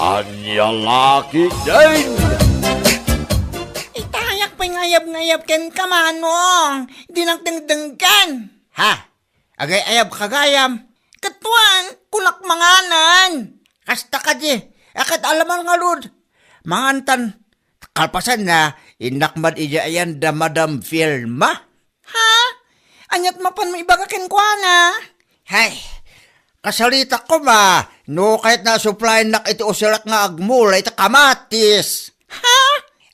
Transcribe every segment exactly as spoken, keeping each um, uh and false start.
Ania la ketdin? Itayak pay nga ayab-ngayab kenka, Manong. Dinak dengdenggen. Ha? Agay-ayabka gayam? Ket wen, kunak manganen. Kasta kadi, a ket alamon ngarud. Mangantan, kalpasanna, innak man idiay ayan da Madam Vilma. Ha? Aniat mapanmo ibaga kenkuana? Hay, kasaritak koma, no kayatna a supplyennak iti usirak nga agmula iti kamatis. Ha?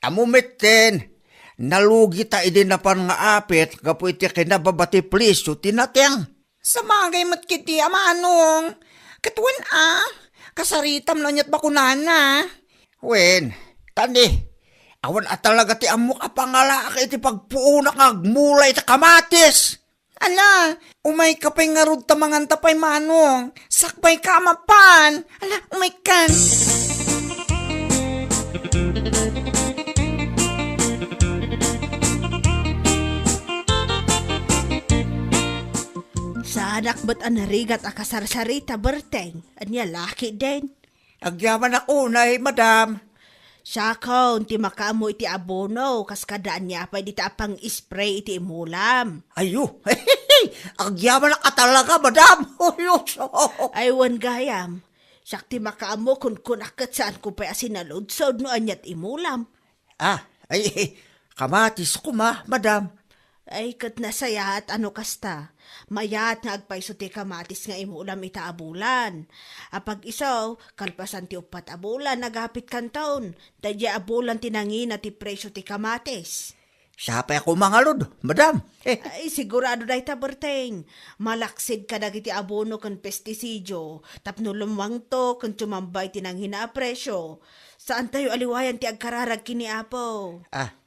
Ammo metten, nalugita idi napan nga apit gapu iti kinababa ti presio ti nateng. Sabagay met ketdi, Manong. Ket wen a, kasaritam no aniat bakunana. Wen, tani, awan a talaga ti ammok a pangalaak iti pagpuonak nga agmula iti kamatis. Ala, umayka pay ngarud ta manganta pay, Manong. Sakbayka a mapan. Ala, umaykan. Saanak met a narigat a kasarsarita, Berteng. Ania la ketdin? Agyamanak unay, madam. Siakon ti makaammo iti abono, kas kada ania pay dita a pang-spray iti imulam. Ayo, agyamanak a talaga, madam. Ay, wen gayam. Siak ti makaammo, kunkunak ket saanko pay a sinaludsod no aniat imulam. Ah, ay, kamatis koma, madam. Ay, ket nasayaat a no kasta. Mayaat nga agpayso ti kamatis nga imulam ita a bulan. Apag-isu, kalpasan ti uppat a bulan, agapitkanton. Daydiay a bulan ti nangina ti presio ti kamatis. Sapay a koma ngarud, madam. Ay, sigurado dayta, Berteng. Malaksid kadagiti abono ken pestisidio, tapno lummuangto ken sumambay ti nangina a presio. Saantayo a liwayan ti agkararag ken ni Apo. Ah.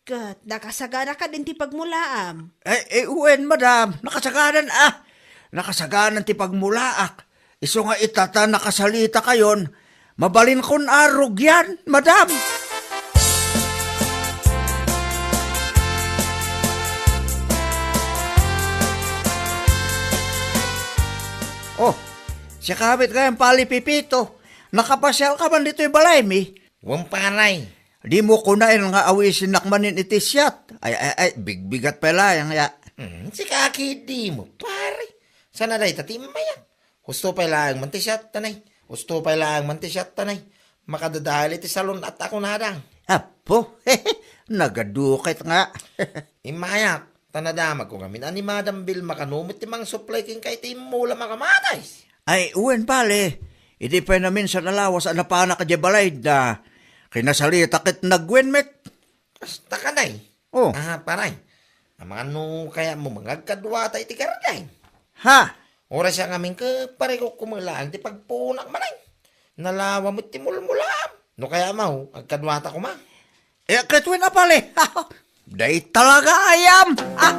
Ket nakasagana kadin ti pagmulaam? Eh, eh, wen, madam. Nakasaganan, ah. Nakasaganan ti pagmulaak. Isu nga ita ta nakasalitakayon, mabalinkon a rugian, madam. Oh, siak met gayam, Pale Pepito. Nakapasiarka man ditoy balaymi? Wen, pare. Dimo kunaen nga awisennak manen iti siat. Ay, ay, ay, bigbigat pay laeng ya. Hmm, sika ketdin, pare. Saan a dayta ti immayak? Husto pay laeng man ti siat, tanay. Husto pay laeng man ti siat, tanay. Makadadael iti salon-at a kunada. Apo, nagadu ket nga. Immayak, ta nadamagko ngamin a ni Madam Vilma kano met ti mangsuplay kenka iti immulam a kamatis. Ay, wen, Pale. Idi pay naminsan a lawas a napanak idiay balayda, kinasalita ket nagwen met. Kasta kadi. Oh. Ah, pare. Amangan no kayatmo nga agkaduata iti garden. Ha? Uray siak ngamin ket pare, kukumelaan ti pagpuonak manen. Nalawa met ti mulmulaam. No kayatmo, agkaduata koma. Eh, ket wen a, Pale. Dayta talaga ayam. Ah.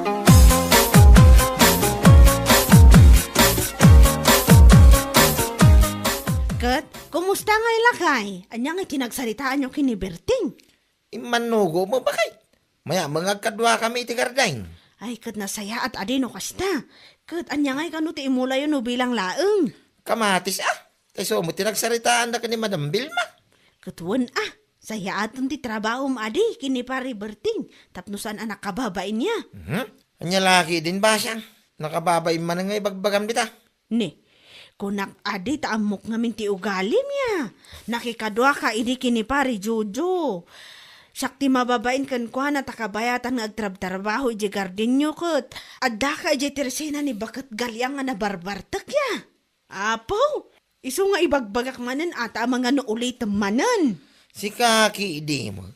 Ket, kumusta ngay, lakay? Ania ngay ti nagsaritaanyo ken ni Berting? Immannugo met, baket. Mayat met nga agkaduakami iti garden. Ay, ket nasayaat a di no kasta. Ket ania ngay kano ti imulayo no bilang laeng? Kamatis, a. Tay isu met ti nagsaritaanda ken ni Madam Vilma. Ket wen, a. Sayaaten ti trabahom a di ken ni Pare Berting tapno saan a nakababain ya. Mhm. Ania la ketdin, basiang? Nakababain manen nga ibagbagam dita. Ni, kunak a di ta ammok ngamin ti ugalim ya. Nakikaduaka idi ken ni Pare Jojo. Siak ti mababain kenkuana ta kabayatan nga agtrabtrabaho idiay gardenyo ket addaka idiay tersena ni baket galiang nga nabarbartek ya. Apo, isu nga ibagbagak manen a ta amangan no ulitem manen. Sika ketdi met.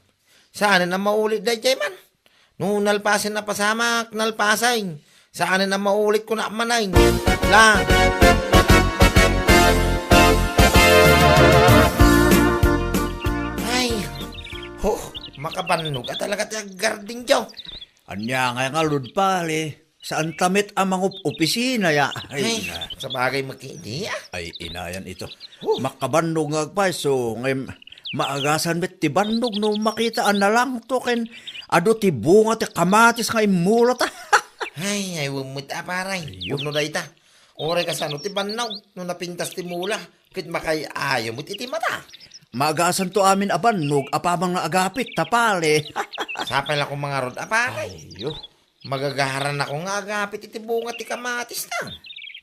Saanen a maulit daydiay man. No nalpasen a pasamak, nalpasen. Saanen a maulit, kunak manen. La. Ay, ho, makabannog a talaga ti aggardenyo. Ania ngay ngarud, Pare? Saanta met a mangup-opisina ya. Ay, ay, na. Sabagay met ketdi, a. Ay, inayan ito. Huh. Makabannog nga agpayso, ngay maagasan met ti bannog no makita a nalangto ken adu ti bunga ti kamatis nga immulata. Ay, ay, wen met a, pare. Ayun. Pudno dayta. Uray kasano ti bannog no napintas ti mula, ket makaay-ayo met iti mata. Maagasanto amin a bannog apaman nga agapit ta, pare. Sapay la koma ngarud a pare. Ayyo. Magagaran ako nga agapit iti bunga ti kamatis na.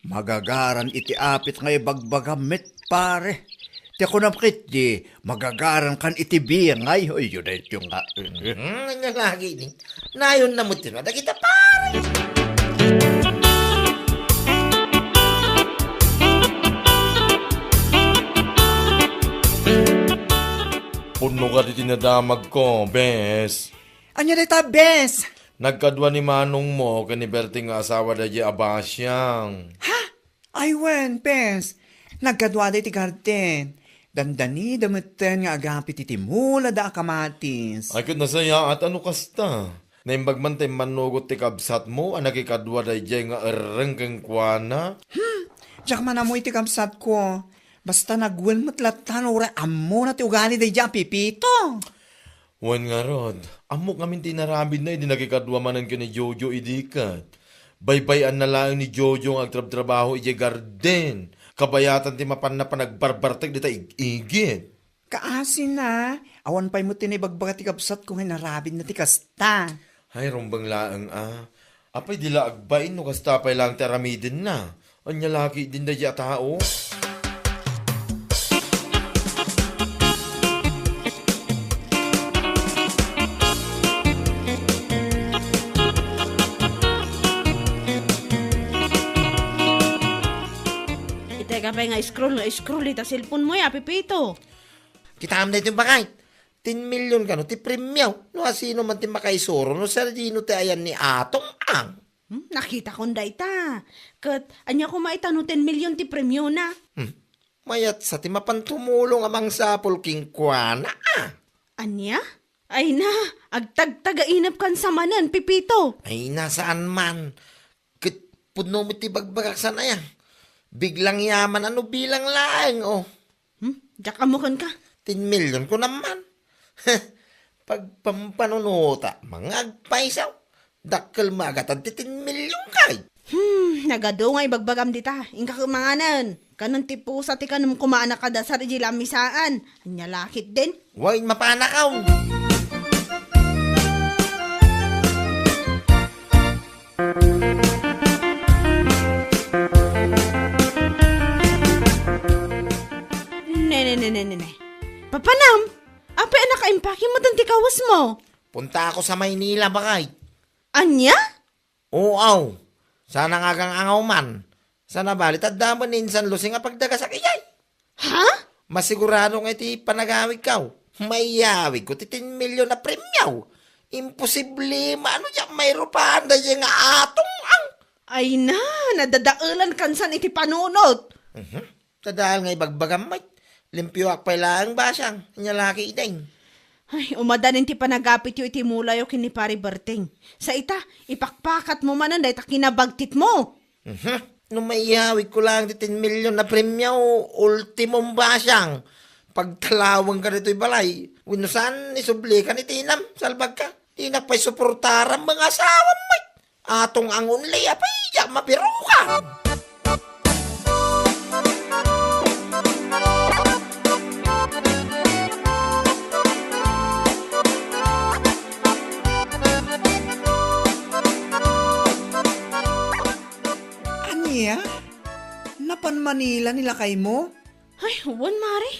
Magagaran iti apit nga ibagbagam met, pare. Ti kunam ketdi, magagaran kan iti bingay. Ay, yun ay yung nga. Hmm, anya lagi ni. Nayon na mo tino. Dagita pare. Punno ka di tinadamag ko, bes. Anya dayta, bes? Nagkadua ni manongmo ken ni Berting nga asawa daydiay a basiang. Ha? Ay wen, bes. Nagkadua dayta garden. Dandanida metten nga agapit iti mula da a kamatis. Ay, ket nasayaat, ano kasta? Naimbag man ta immannugot ti kabsatmo a nakikadua daydiay nga erreng kenkuana? Hmm, diak man ammo iti kabsatko. Basta nagwen met latta no uray ammona ti ugali daydiay a Pipito. Wen ngarud, ammok ngamin ti inarabidna idi nakikadua manen ken ni Jojo idi ket. Baybay-anna laeng ni Jojo nga agtrabtrabaho idiay garden. Kabayatan ti mapanna panagbarbartek dita ig-igit. Kaasina, awan pay met ti naibagbaga ti kabsatko nga inarabidna ti kasta. Ay, rumbeng laeng a. Apay di la agbain no kasta pay laeng ti aramidenna? Anya laki din daydiay a tao? Itay ka pay nga scroll nga scroll ita cellphone mo ya, Pipito. Kitaem daytoy, bakay. Ten million kano ti premio. No asino man ti makaisuro, no sadino ti ayan ni Atong Ang. Hmm, nakitakon dayta. Ket ania koma ita no ten million ti premiona? Hmm. Mayat sa ti mapan tumulong a mangsapul kenkuana, a. Ania? Ay na, agtagtagainep kan sa manen, Pipito. Ay na, saan man. Ket pudno met ti bagbagak san aya. Biglang yaman ano bilang laeng, oh. Hmm? Diak ammo kenka. Ten million ko naman. Pagpampanunuta, mga agpaisaw. Dakkel magatad ti ten million kay. Hmm, nagadu nga ibagbagam dita. Inka kemanganen. Kanen ti pusa ti kanem koma a nakadasar iti lamisaan. Anya lakit din. Way, mapanakaw. Ne, ne, ne, ne, ne, ne. Papanam, apay a nakaimpake met ti kawesmo? Punta ako sa Maynila, bakay. Ania? Oo, aw. Sana nga agang-angaw man. Sana bali, taddaman ni insan Lucy nga pagdagasak ijay. Ha? Masigurado nga iti panagawidkaw. Maiyawidko ti ten million a premio. Imposible maano diak mairupaanda diay nga Atong Ang. Ay na, nadadaelan kansan iti panunot. Mhm. Sadaal nga ibagbagam met, limpioak pay laeng basiang, ania lakit din. Ay, umadanin ti panagapityo iti mulayo ken ni Pari Berting. Sa ita, ipakpakatmo manen dayta kinabagtitmo. Mhm. No maiyawidko laeng ti ten million a premio, ultimom basiang. Pagtalawengka ditoy balay, wenno saan, isublikan iti inam, salbagka. Dinak pay suportaran nga asawam met. Atong Ang only, apay diak mabirukan. Ania? Napan Manila ni lakaymo? Ay, wen, Mare.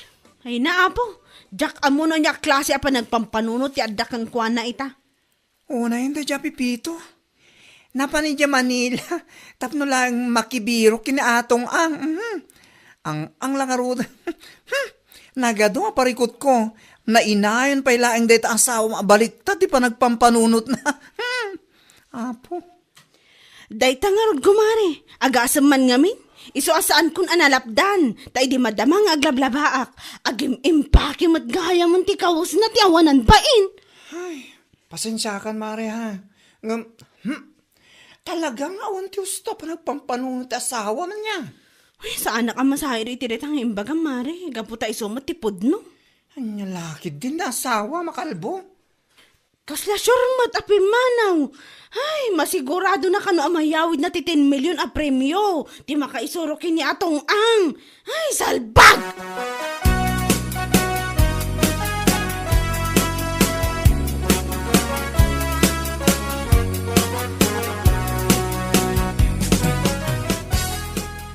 Ay na, Apo. Diak ammo no ania a klase a panagpampanunot ti adda kenkuana ita. Unay, daydiay a Pipito. Napan idiay Manila tapno laeng makibirok ken ni Atong Ang. Mhm. Ang, ang la ngarud. Hmm. Nagadu nga parikutko. Nainayon pay laeng dayta asawam a baliktad ti panagpampanunotna. Hmm. Apo. Dayta ngarud, kumare, agasem man ngamin. Isu a saankon a nalapdan, ta idi madama nga aglablabaak, agim-impake met gayam ti kawesna ti awanan bain. Ay, pasensiakan, mare, ha. Ngem, hmm, talaga nga awan ti usto a panagpampanunot ti asawam ania. Uy, saanak a masaido iti dayta nga imbagam, mare, gapu ta isu met ti pudno. Ania lakit din da asawa, makalbo? Kasla sure met a pimmanaw. Ay, masigurado na kano a mayawid na ti ten million a premio ti makaisuro ken ni Atong Ang. Ay, salbag!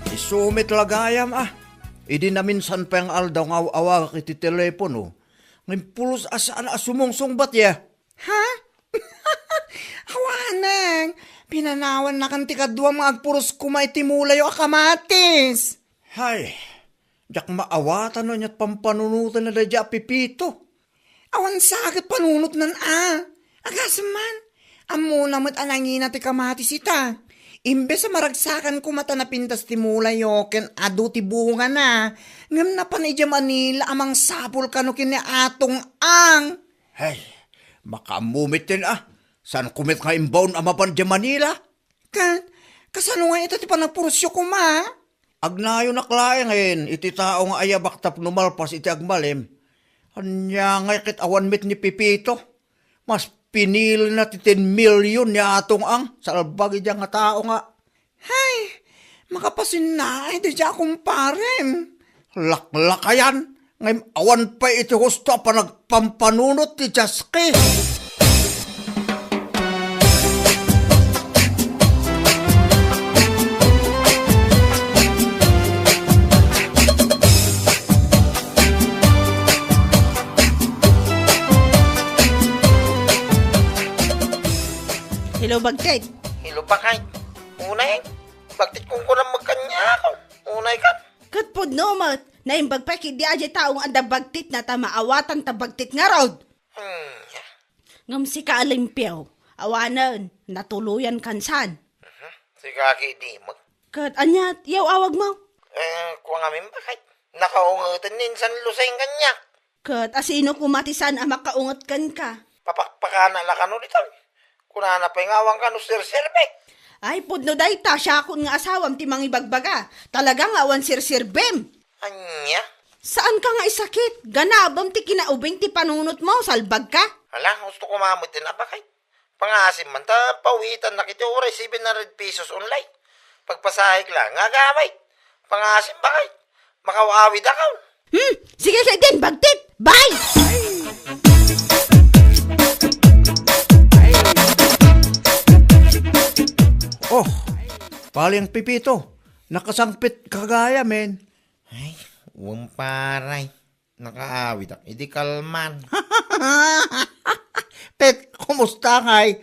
Isu met la gayam, a. Idi naminsan pay nga aldaw nga aw-awagak iti telepono, ngem pulos a saan a sumungsungbat, ya. Ha? Awanen, pinanawannakan ti kaduam nga agpuros koma iti mulayo a kamatis. Hay, diak maawatan no ania't pampanunoten na daydiay a Pepito. Awan sa ket panunotnan a. Agasem man, ammona met a nangina ti kamatis ita. Imbes a maragsakan koma ta napintas ti mulayo ken adu ti bungana, ngem napan idiay Manila a mangsapul kano ken ni Atong Ang. Hay, makaammo met ken a. Saan ko met nga imbaon a mapan idiay Manila? Ket, kasano nga ita ti panagpurosyo koma? Agnayonak laengen iti tao nga ayabak tapno malpas iti agmalem. Ania ngay ket awan met ni Pepito? Mas pinilina ti ten million ni Atong Ang, salbag idiay nga tao nga. Hay, makapasinnaay daydiay a kumparem. Laklakayan, ngem awan pay iti husto a panagpampanunot ti Chaski. Hello, Bagtit. Hello, Pakay. Unay, Bagtit, kunkunam met kaniak. Unay ka. Ket pudno met, naimbag pay ketdi a diay tao nga adda bagtitna ta maawatan ta bagtit ngarud. Hmm, ya. Ngem sika a limpio, awanen, natuloyan kansan. Mhm. Sika ketdi met. Ket ania ti aw-awagmo? Eh, kua ngamin, Pakay. Nakaungeten ni insan Luseng kaniak. Ket asino koma ti saan a makaunget kenka? Papakpakana la kano ditoy. Kunana pay nga awan kano serserbi. Ay, pudno dayta, siakon nga asawam ti mangibagbaga. Talaga nga awan serserbim. Ania? Saanka nga isakit. Ganabem ti kinaubing ti panunotmo, salbagka. Hala, husto koma met ti napakay. Pangaasim man ta, pawitannak iti uray seven hundred pesos only. Pagpasahek la nga agawid. Pangaasim, Pakay. Makaw-awid ako. Hmm, sige ketdin, bagtit. Bye! Oh, paling Pepito, nakasangpet ka gayam. Ay, wen, pare. Nakaawidak idi kalman. Ket, kumusta ngay?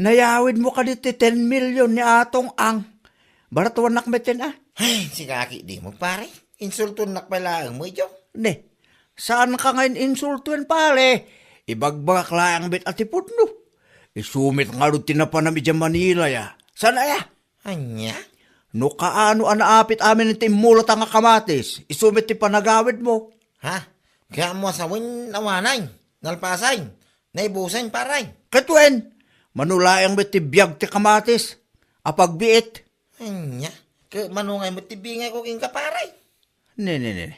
Nayawidmo kadi ti ten million ni Atong Ang? Baratuannak met ken a. Ay, sika ketdi met, pare. Insultoennak pay laeng met idiay. Ne, saanka nga in-insultoen, pare. Ibagbagak laeng met a ti pudno. Isu met ngarud ti napanam idiay Manila, ya. Saan aya? Ania? No kaano a naapit amin ti immulata nga kamatis, isu met ti panagawidmo. Ha? Kayatmo a sawen, awanen, nalpasen, naibusen, pare? Ket wen, mano laeng met ti biag ti kamatis a pagbiit. Ania? Ket mano ngay met ti bingayko kenka, pare? Ne, ne, ne, ne.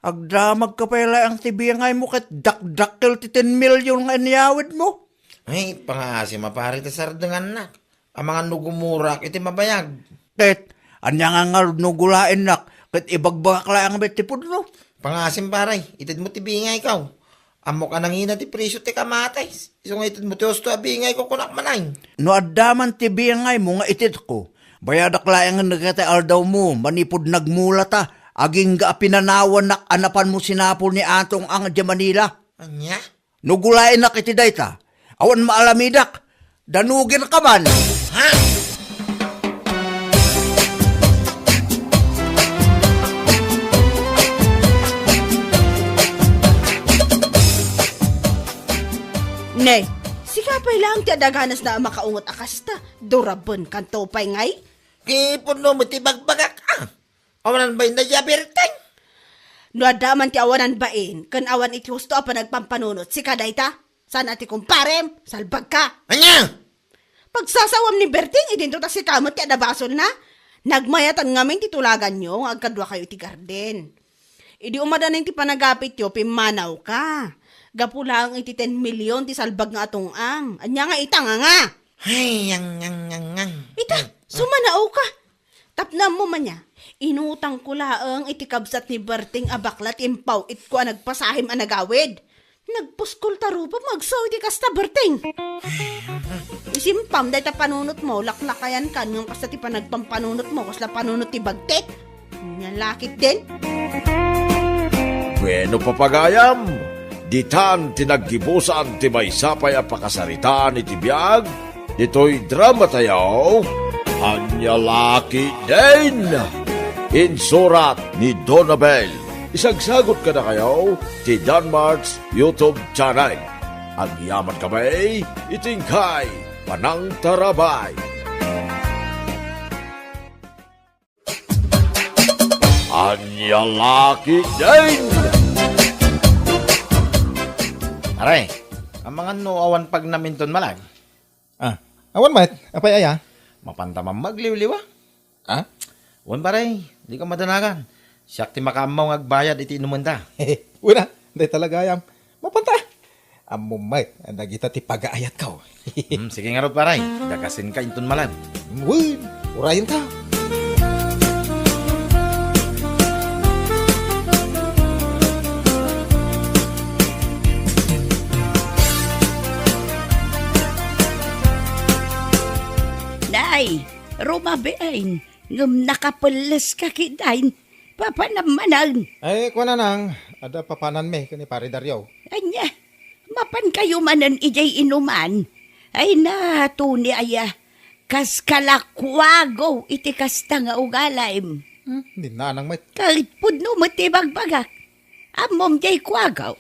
Agdamagka pay laeng ti bingaymo ket dakdakkel ti ten million nga inyawidmo. Ay, pangaasim a, pare, ta sardengannak. Amangan no gumurak iti mabayag. Ket, ania nga ngarud no gulaennak ket ibagbagak laeng met ti pudno? Pangaasim, pare, itedmo ti bingayko. Ammok a nangina ti presio ti kamatis. Isu nga itedmo ti husto a bingayko, kunak manen. No adda man ti bingaymo nga itedko, bayadak laengen dagiti aldawmo manipud nagmulata, agingga a pinanawannak a napanmo sinapul ni Atong Ang idiay Manila. Ania? No gulaennak iti dayta, awan maalamidak. Danugenka man. Ha? Ne, sika pay laeng ti adda ganasna a makaunget a kasta. Durabenkanto pay ngay? Ket pudno met ti ibagbagak, a. Awanan bain daydiay a Berteng? No adda man ti awanan bain, ken awan iti husto a panagpampanunot, sika dayta? Saan a ti kumparem? Salbagka! Ania? Pagsasawam ni Berteng, idinto ta sika met ti adda basolna? Nagmayatan ngamin ti tulaganyo nga agkaduakayo iti garden. Idi umadanin ti panagapityo, pimmanawka. Gapu laeng iti ten million ti salbag nga atong-ang. Ania nga ita nga nga? Ay, yang, yang, yang, yang. Ita, sumanaw ka. Tapno ammo man ya, inutangko laeng iti kabsat ni Berting a bakla ti impaw-itko a nagpasahim a nagawid. Nagpuskol ta rupam nga agsaw iti kasta, Berting. Isimpam dayta panunotmo, laklakayankan ngem kasta ti panagpampanunotmo, kasla panunot ti bagtit. Nia la ketdin? Bueno, papagayam, ditan ti naggibusan ti maysa pay a pakasaritaan iti biag ditoy dramatayo, Ania la ketdin? Insurat ni Donabel. Isagsagut kadakayo ti Danmart's YouTube channel. Agyaman kami iti inkay panangtarabay. Ania la ketdin? Pare, amangan no awan pagnam inton malag? Ah, awan met. Apay aya? Mapanta man magliwliwa. Ah? Wen, pare, dika madanagan. Siak ti makaammo nga agbayad iti inumenta. Wen a, dayta la gayam. Mapanta. Ammom met a dagita ti pagaayatko. Hmm, sige ngarud, pare. Dagasenka inton malag. Wen, urayenta. Nay, rumabiin, ngem nakapelleska ketdin. Papanam manen. Ay, kuana nang, adda papananmi ken ni Pare Dario. Ania, mapankayo manen idiay inuman? Ay, natuni aya, kas kalakuago iti kasta nga ugalim. Hmm, dinna nang met. Ket pudno met ti ibagbagak. Ammom diay kuagaw.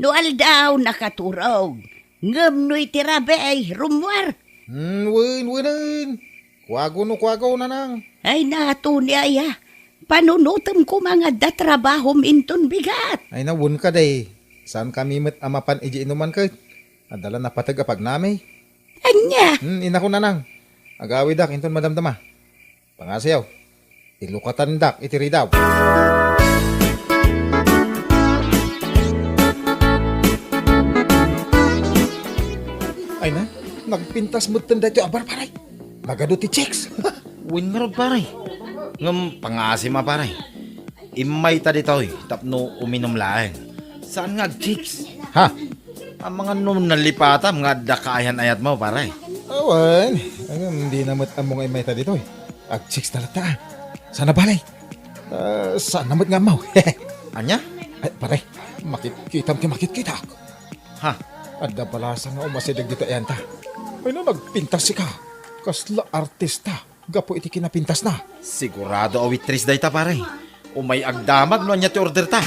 No aldaw, nakaturog. Ngem no iti rabii, rummuar. Hmm, wen, wenen. Kuago no kuagaw, nanang. Ay, natuni aya. Panunotem koma nga adda trabahom inton bigat. Ay, na, wen kadi. Saan kami met a mapan iti inuman ket? Adda la napateg a pagnami. Ania? Hmm, inako, nanang. Agawidak inton madamdama. Pangasiyo, ilukatandak iti ridaw. Ay na, nagpintas metten daytoy a bar, pare. Nagadu ti chicks. Wen ngarud, pare. Ngem pangaasim a, pare. Immayta ditoy tapno uminum laeng. Saan nga agchicks? Ha? Amangan no nalipatam nga adda kaayan-ayatmo, pare. Awan. Ngem dina met ammo nga immayta ditoy. Agchicks talaga ta. Saan a bale? Ah, saan na met nga ammo? Ania? Ay, pare, makitkitam ti makitkitak. Ha? Adda balasang nga umasideg dita iyanta. Ay na, nagpintas sika. Kasla artista gapu iti kinapintasna. Sigurado a waitress dayta, pare. Umay agdamag no ania ti orderta.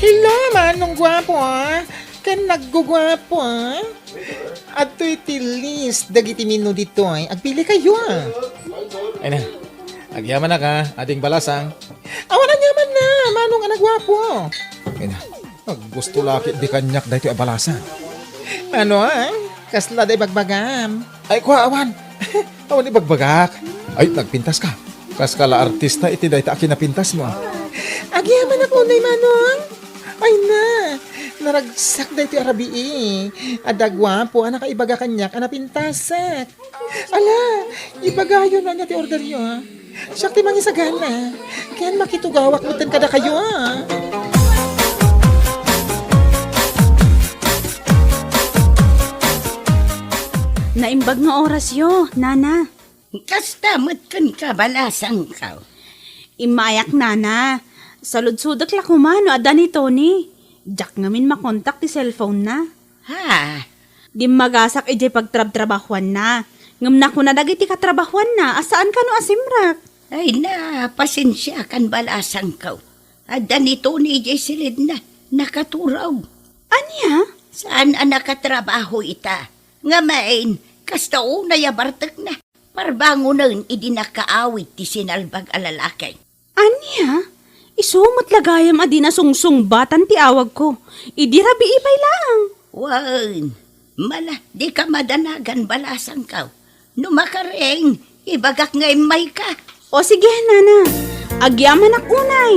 Hello, Manong Guapo, ah. Ken nagguguapo, ah. Adtoy ti list dagiti menu ditoy. Agpili kayo, ah. Ay na. Agyamanak, ah, ading balasang. Awan aniamanna, Manong a nagguapo. Ay na. Aggusto la ketdi kaniak daytoy a balasang. Ano, ah? Kasla da ibagbagam? Ay, kua, awan. Awan ibagbagak. Ay, nagpintaska. Kaska la artista iti dayta a kinapintasmo. Agyamanak unay, Manong. Ay na, naragsak daytoy a rabii. Adda guapo a nakaibaga kaniak a napintasak. Ala, ibagayo no ania ti orderyo, ah. Siak ti mangisagana. Ken makitugawak metten kadakayo, ah. Naimbag nga orasyo, nana. Kasta met kenka, balasangko. Immayak, nana. Saludsodek la koma no adda ni Tony. Diak ngamin makontak ti cellphone na. Ha? Dimmagasak idiay pagtrabtrabahuanna. Ngem nakuna dagiti katrabahuanna a saan kano a simrek. Ay na, pasensiakan, balasangko. Adda ni Tony idiay silidna. Nakaturog. Ania? Saan a nakatrabaho ita. Ngamin, kasta unay a bartekna. Parbangonen idi nakaawid ti sinalbag a lalaki. Ania? Isu met la gayam a di nasungsungbatan ti awagko. Idi rabii pay laeng. Wen, mala, dika madanagan, balasangko. No makaring, Ibagak nga immayka. O sige, nana. Agyamanak unay.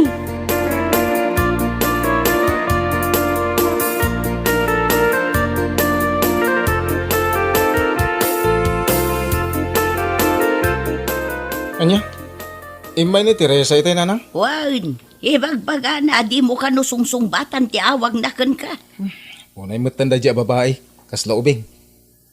Ania? Immay ni Teresa itay, nanang? Wen, ibagbagana a dimo kano sungsungbatan ti awagna kenka. Unay metten daydi a babai, kasla ubing.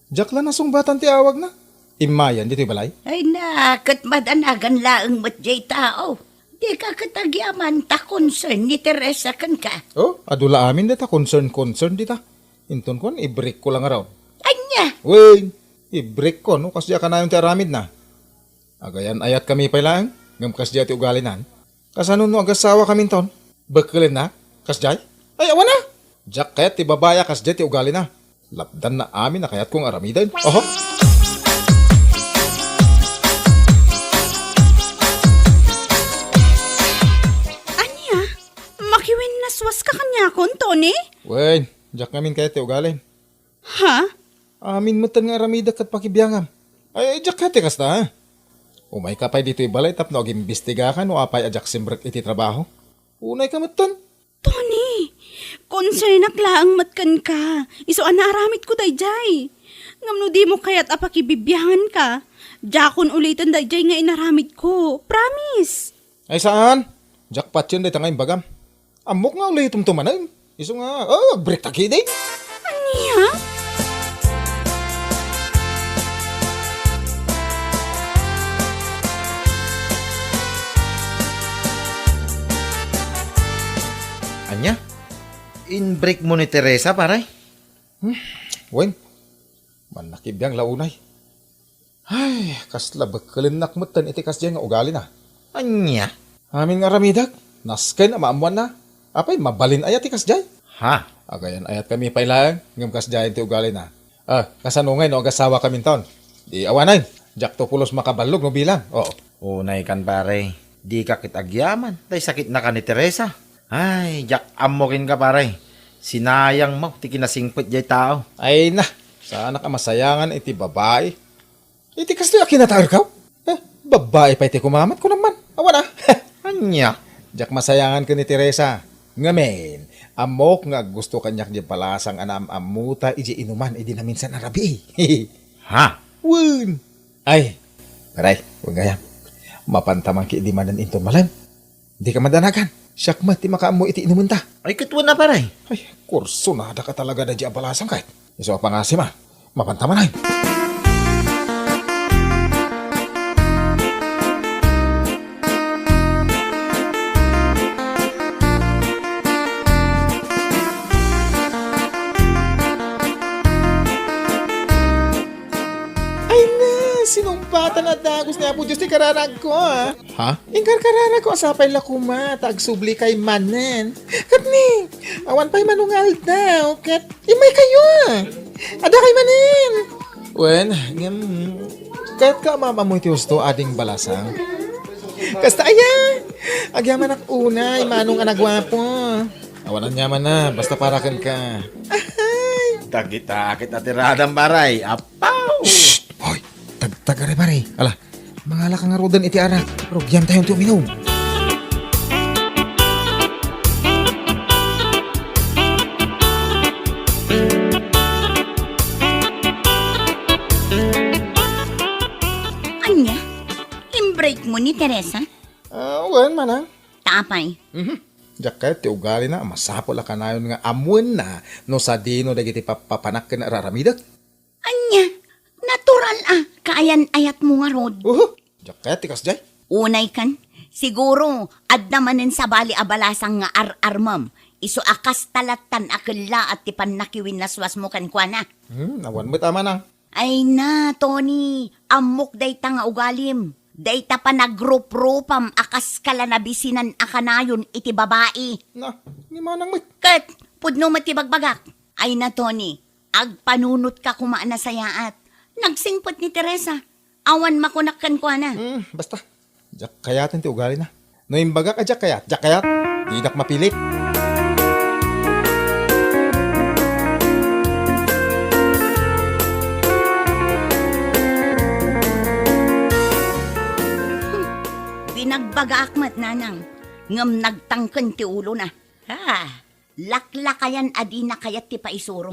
Diak la nasungbatan ti awagna. Immayan ditoy balay? Ay na, ket madanagan laeng met diay tao. Dika ket agyaman ta concern ni Teresa kenka. Oh, adu la amin dayta concern-concern dita. Inton kuan, i-break ko la ngarud. Ania? Wen, i-break ko, no? Kasdi a kanayon ti aramidna. Agayan-ayatkami pay laeng, ngem kasdi a ti ugalinan. Kasano no agasawa kaminton? Bekkelennak? Kasdiay? Ay, awan a! Diak kayat ti babai a kasdiay ti ugalina. Lapdanna amin a kayatko nga aramiden. Oho! Ania? Makiwinnaswaska kaniakon, Tony? Wen, diak ngamin kayat ti ugalin. Ha? Amin metten nga aramidek ket pakibiangam. Ay, ay, diak kayat ti kasta, ha? Umayka pay ditoy balay tapno agimbistigaka no apay a diak simrek iti trabaho. Unayka metten. Tony, konsernak laeng met kenka. Isu a naaramidko daydiay. Ngem no dimo kayat a pakibibianganka, diakon uliten daydiay nga inaramidko. Promise. Ay, saan? Diak patien dayta nga imbagam. Ammok nga ulitemto manen. Isu nga, oh, break ta ketdi. Ania? Ania? In-break mo ni Teresa, pare? Hmm, wen. Mannakibiang la unay. Ay, kasla bekkelennak metten iti kasdiay nga ugalina. Ania? Amin nga aramidek, nasken a maammoanna. Apay, mabalin aya ti kasdiay? Ha? Agayan-ayatkami pay laeng, ngem kasdiay ti ugalina. Ah, kasano ngay no agasawakaminton? Di awanen, diakto pulos makaballog no bilang. Oo. Unaykan, pare. Dika ket agyaman, tay sakitnaka ni Teresa. Ay, diak ammo kenka, pare. Sinayangmo ti kinasingpet diay tao. Ay na, saanak a masayangan iti babai. Iti kastoy a kinataerkaw? Eh, babai pay ti kumamat, kunam man. Awan a. Ania? Diak masayangan ken ni Teresa. Ngamin, ammok nga aggusto kaniak diay balasang a naam-ammota idiay inuman idi naminsan a rabii. Ha? Wen. Ay, pare, wen gayam. Mapanta man ketdi manen inton malem. Dika madanagan. Siak met ti makaammo iti inumenta. Ay, ket wen a, pare. Ay, kursunada ka talaga daydi a balasang ket. Isu a pangasim a. Mapanta manen. Ay na, sinumpatan a dagus ni Apo Dios ti kararagko, a. Ha? Inkarkararagko a sapay la koma ta agsublikay manen. Ket ni, awan pay manungaldaw, ket immaykayo, a. Addakay manen. Wen, ngem, kayatka a maam-ammo iti husto, ading balasang? Kasta aya? Agyamanak unay, manong a naguapo. Awan aniaman a, basta para kenka. Ahay! Dagita ket atiradam, pare. Apaw! Shh! Hoy! Tagtagari, pare. Ala, mangalaka ngaruden iti arak. Rugiantayonto uminom. Ania? In-break mo ni Teresa? Ah, wen, manang. Ta apay? Mhm. Diak kayat ti ugalina a masapul a kanayon nga ammoenna no sadino dagiti pappapanak ken ar-aramidek. Ania, natural a kaayan-ayatmo ngarud. Uhu, diak kayat ti kasdiay. Unaykan, siguro, adda manen sabali a balasang nga ar-armem, isu a kasta lattan a kellaat ti pannakiwinnaswasmo kenkuana. Hmm, awan met a manang. Ay na, Tony, ammok dayta nga ugalim. Dayta panagruprupam a kas kala nabisinan a kanayon iti babai. Na, ni manang met. Ket, pudno met ti bagbagak. Ay na, Tony, agpanunotka koma a nasayaat. Nagsingpet ni Teresa. Awan makunak kenkuana. Hmm, basta. Diak kayaten ti ugalina. No imbagak a diak kayat, diak kayat. Dinak mapilit. Nagbagaak met, nanang, ngem nagtangken ti ulona. Ha, laklakayan a dina kayat ti paisuro.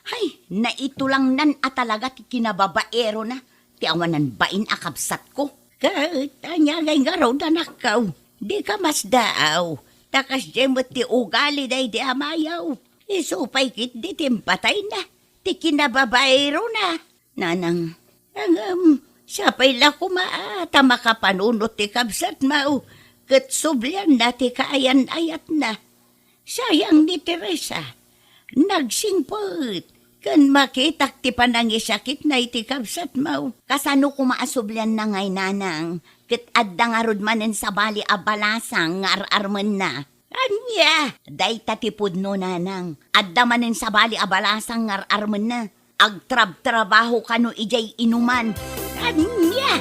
Hay, naitulangnan a talaga ti kinababaerona ti awanan bain a kabsatko. Ket ania ngay ngarud, anakko? Dika masdaaw, ta kasdiay met ti ugali daydi a mayaw. Isu pay ketdi ti impatayna, ti kinababaerona. Nanang, ngem, siapay la koma a ta makapanunot ti kabsatmo, ket sublianna ti kaayan-ayatna. Sayang ni Teresa. Nagsingpet ken makitak ti panangisakitna iti kabsatmo. Kasano koma a sublianna ngay, nanang, ket adda ngarud manen sabali a balasang nga ar-armenna? Ania? Dayta ti pudno, nanang. Adda manen sabali a balasang nga ar-armenna. Agtrabtrabaho kano idiay inuman. Ania?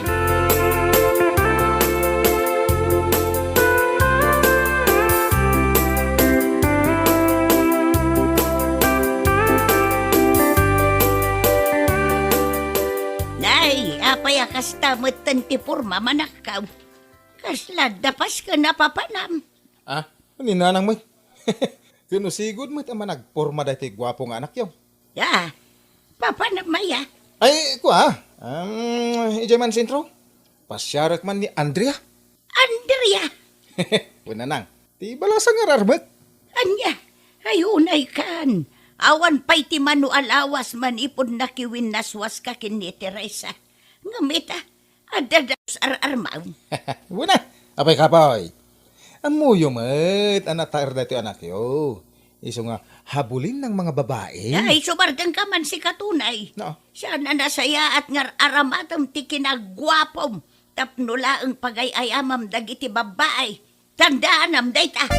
Nay, apay a kasta metten ti pormam, anakko? Kasla adda pasken a papanam? Ah, ni nanang met. Ken no sigud met a managporma daytoy guapo nga anakyo. Ya, papanam aya? Ay, kua, um, idiay man sentro, pasiarek man ni Andrea. Andrea? Wen, nanang, ti balasang nga ar-armek. Ania? Ay, unay kan. Awan pay ti mano a lawas manipud nakiwinnaswaska ken ni Teresa. Ngem ita, adda dagus ar-armam. Wen a, apay kapoy? Ammoyo met a nataer daytoy anakyo. Isu nga habulin ng mga babae. Ay, sumardengka man sika, Tonay. No. Saan a nasayaat nga ar-aramatem ti kinaguapom tapno laeng pagay-ayamam dagiti babbai. Tandaanam dayta.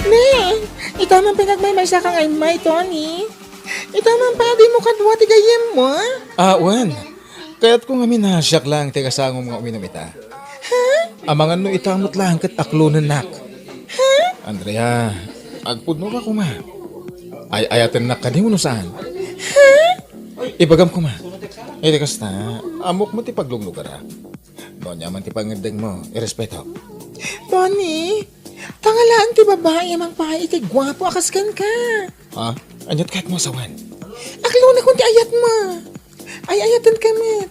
Ne, ita man pay nagmaymaysa ka nga immay, Tony. Ita man pay a dimo kadua ti gayyemmo, a? Ah, wen. Kayatko ngamin a siak laeng ti kasangom nga uminom ita. Ha? Amangan no ita met laeng ket aklonennak. Ha? Andrea, agpudno ka koma. Ay-ayatennak kadi wenno saan? Ha? Ibagam koma. Iti kasta, ammok met ti pagluglugarak. No ania man ti pangngeddengmo, irespetok. Tony, tanga laeng ti babai a mangpaay iti guapo a kas kenka. Ha? Aniat kayatmo a sawen? Aklonakon ti ayatmo. Ay-ayatenka met.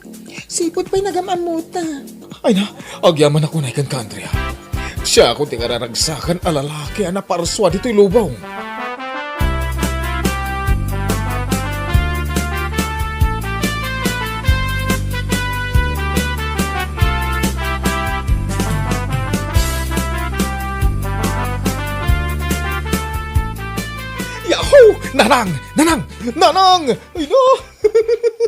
Sipud pay nagam-ammota. Ay na, agyamanak unay kenka, Andrea. Siakon ti kararagsakan a lalaki a naparsua ditoy lubong. Yahoo! Nanang! Nanang! Nanang! Ay, no!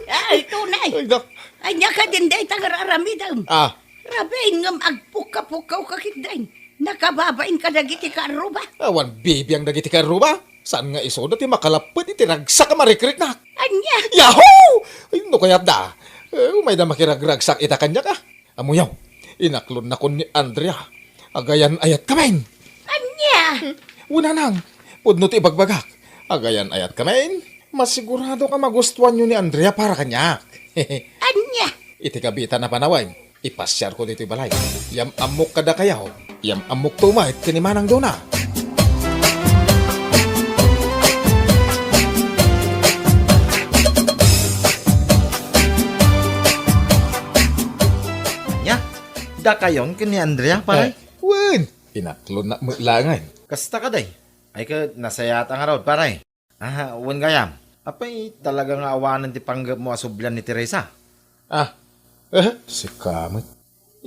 Ay, Tonay! Ay, nak- Ania kadin dayta nga ar-aramidem? Ah. Rabiin ngem agpukkapukkawka ketdin. Nakababain kadagiti kaarruba. Awan bibiang dagiti kaarruba. Saan nga isuda ti makalapped iti ragsak a marikriknak? Ania? Yahoo! Ay, no kayat da? Eh, umayda makiragragsak ita kaniak, a. Ammoyo, inaklonnakon ni Andrea. Agayan-ayatkami. Ania? Wen, nanang, pudno ti ibagbagak. Agayan-ayatkami. Masiguradok a magustuanyo ni Andrea para kaniak. Ania? Iti kabitan a panawen, ipasiarko ditoy balay. Yam-ammok kadakayo. Yam-ammokto met ken ni Manang Dona. Ania? Dakayon ken ni Andrea, pare? Eh, wen, inaklonnak met laengen. Kasta kadi? Ay ket nasayaat ngarud, pare. Ah, wen gayam. Apay, talaga nga awanen ti panggepmo a sublian ni Teresa? Ah, eh, sika met.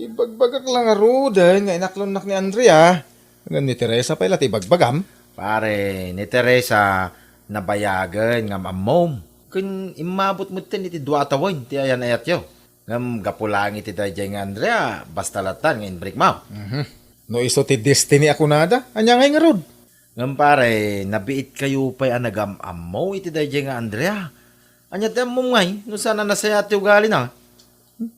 Ibagbagak la ngaruden nga inaklonnak ni Andrea. Ngem ni Teresa pay la ti ibagbagam. Pare, ni Teresa, nabayagen nga am-ammom. Ken immabut metten iti dua a tawen ti ayan-ayatyo. Ngem gapu laeng iti daydiay nga Andrea, basta lattan nga inbrikmo. Mhm. No isu ti destiny a kunada, ania ngay ngarud? Ngem pare, nabiitkayo pay a nagam-ammo iti daydiay nga Andrea. Ania ti ammom ngay no saan a nasayaat ti ugalina?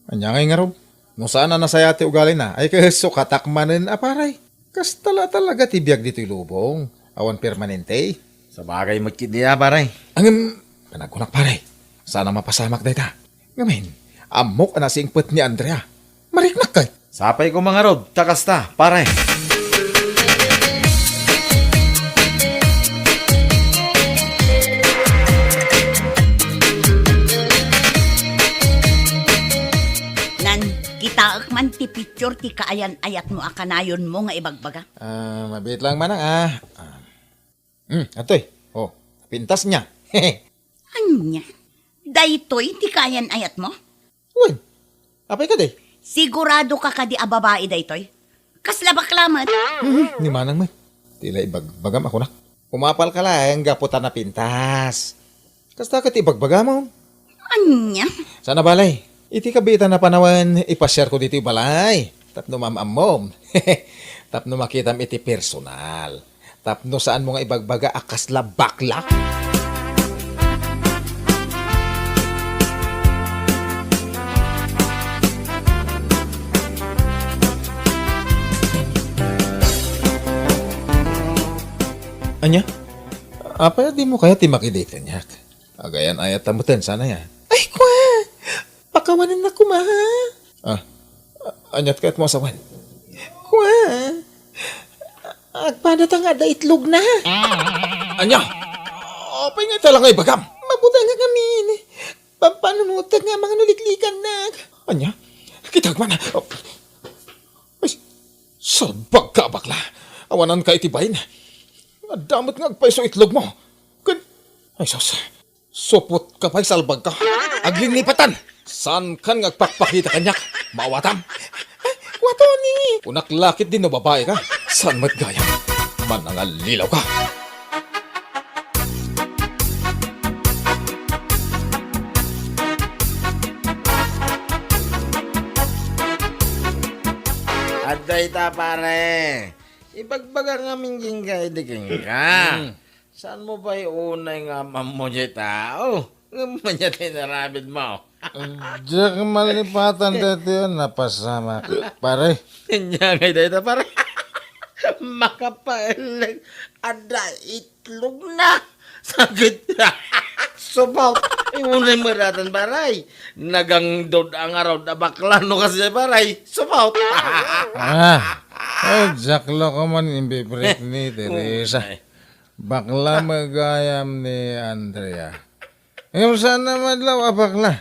Ania ngay ngarud? No saan a nasayaat ti ugalina, ay ket sukatak manen a pare. Kasta la talaga ti biag ditoy lubong. Awan permanente. Sabagay met ketdi a, pare. Ngem, panagkunak, pare, saan a mapasamak dayta. Ngamin, ammok a nasingpet ni Andrea. Mariknak kay. Sapay koma ngarud ta kasta, pare. Nan, kitaek man ti picture ti kaayan-ayatmo a kanayonmo nga ibagbaga. Ah, mabiit lang manang, ah. Ah. Hmm, atoy. Oh, napintas niya. Ania? Daytoy ti kaayan-ayatmo? Wen, apay kadi? Sigurado ka kadi a babae daytoy? Kasla bakla met. Hmm, ni manang met. Ti la ibagbagam a kunak. Umapal ka laeng gapu ta napintas. Kasta ket ibagbagam. Ania? Saan a bale. Iti kabiitan a panawen, ipasiarko ditoy balay. Tapno maam-ammom. Tapno makitam iti personal. Tapno saanmo nga ibagbaga a kasla bakla. Ania? Apay a dimo kayat ti makidate kaniak? Agayan-ayat ta metten, saan aya? Ay, kua! Pakawanennak koma. Ah, a-, aniat kayatmo a sawen? Kua! Agpadata nga adda itlogna. Ania? Apay nga ita la nga ibagam? Mabutengak ngamin. Pampanunotek nga mangano liklikannak. Ania? Kitaek man. Ay, salbagka a bakla. Awananka iti bain. Adda met nga agpayso itlogmo. Ken, ay sus, supotka pay, salbagka. Aglinnipatan. Saankan nga agpakpakita kaniak? Maawatam. Kua, Tony. Kunak la ketdi no babaeka. Saan met gayam? Manangallilaw ka. Adda ita, pare. Ibagbaga ngamin kenka idi kenka. Hmm. Saanmo pay unay nga am-ammo diay tao? Ngem ania ti inaramidmo? Diak malipatan daytoy a napasamak, pare. Ania ngay dayta, pare? Makapaelleng, adda itlogna. Sakit. Supaw. Ay, unay met daytan, pare. Nagangdod a ngarud a bakla no kasdiay, pare. Supaw. Ah, ay, diak la koma imbibirik ni Teresa. Unay. Bakla met gayam ni Andrea. Ngem saan a madlaw a bakla.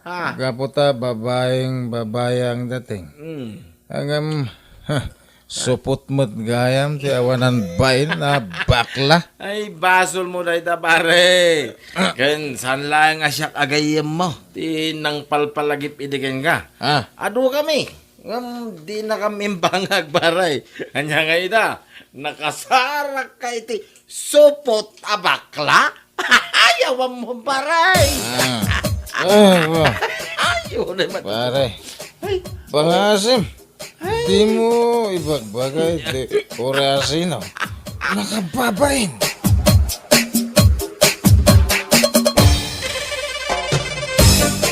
Ah. Gapu ta babaeng babai ang dating. Mm. Ngem, ha, supot met gayam ti awanan bain a bakla. Ay, basolmo dayta, pare. Ah. Ken saan laeng a siak a gayyemmo ti nangpalpalagip idi kenka. Ah. Adu kami. Ngem dinakam imbangag, pare. Ania ngay ita? Nakasarakka iti supot a bakla? Ay, awan mo, pare. Ah. Ay, wa. Ay, unay mat-, pare. Ay. Pangasim. Ay. Dimo ibagbaga iti orasino. Nakababain.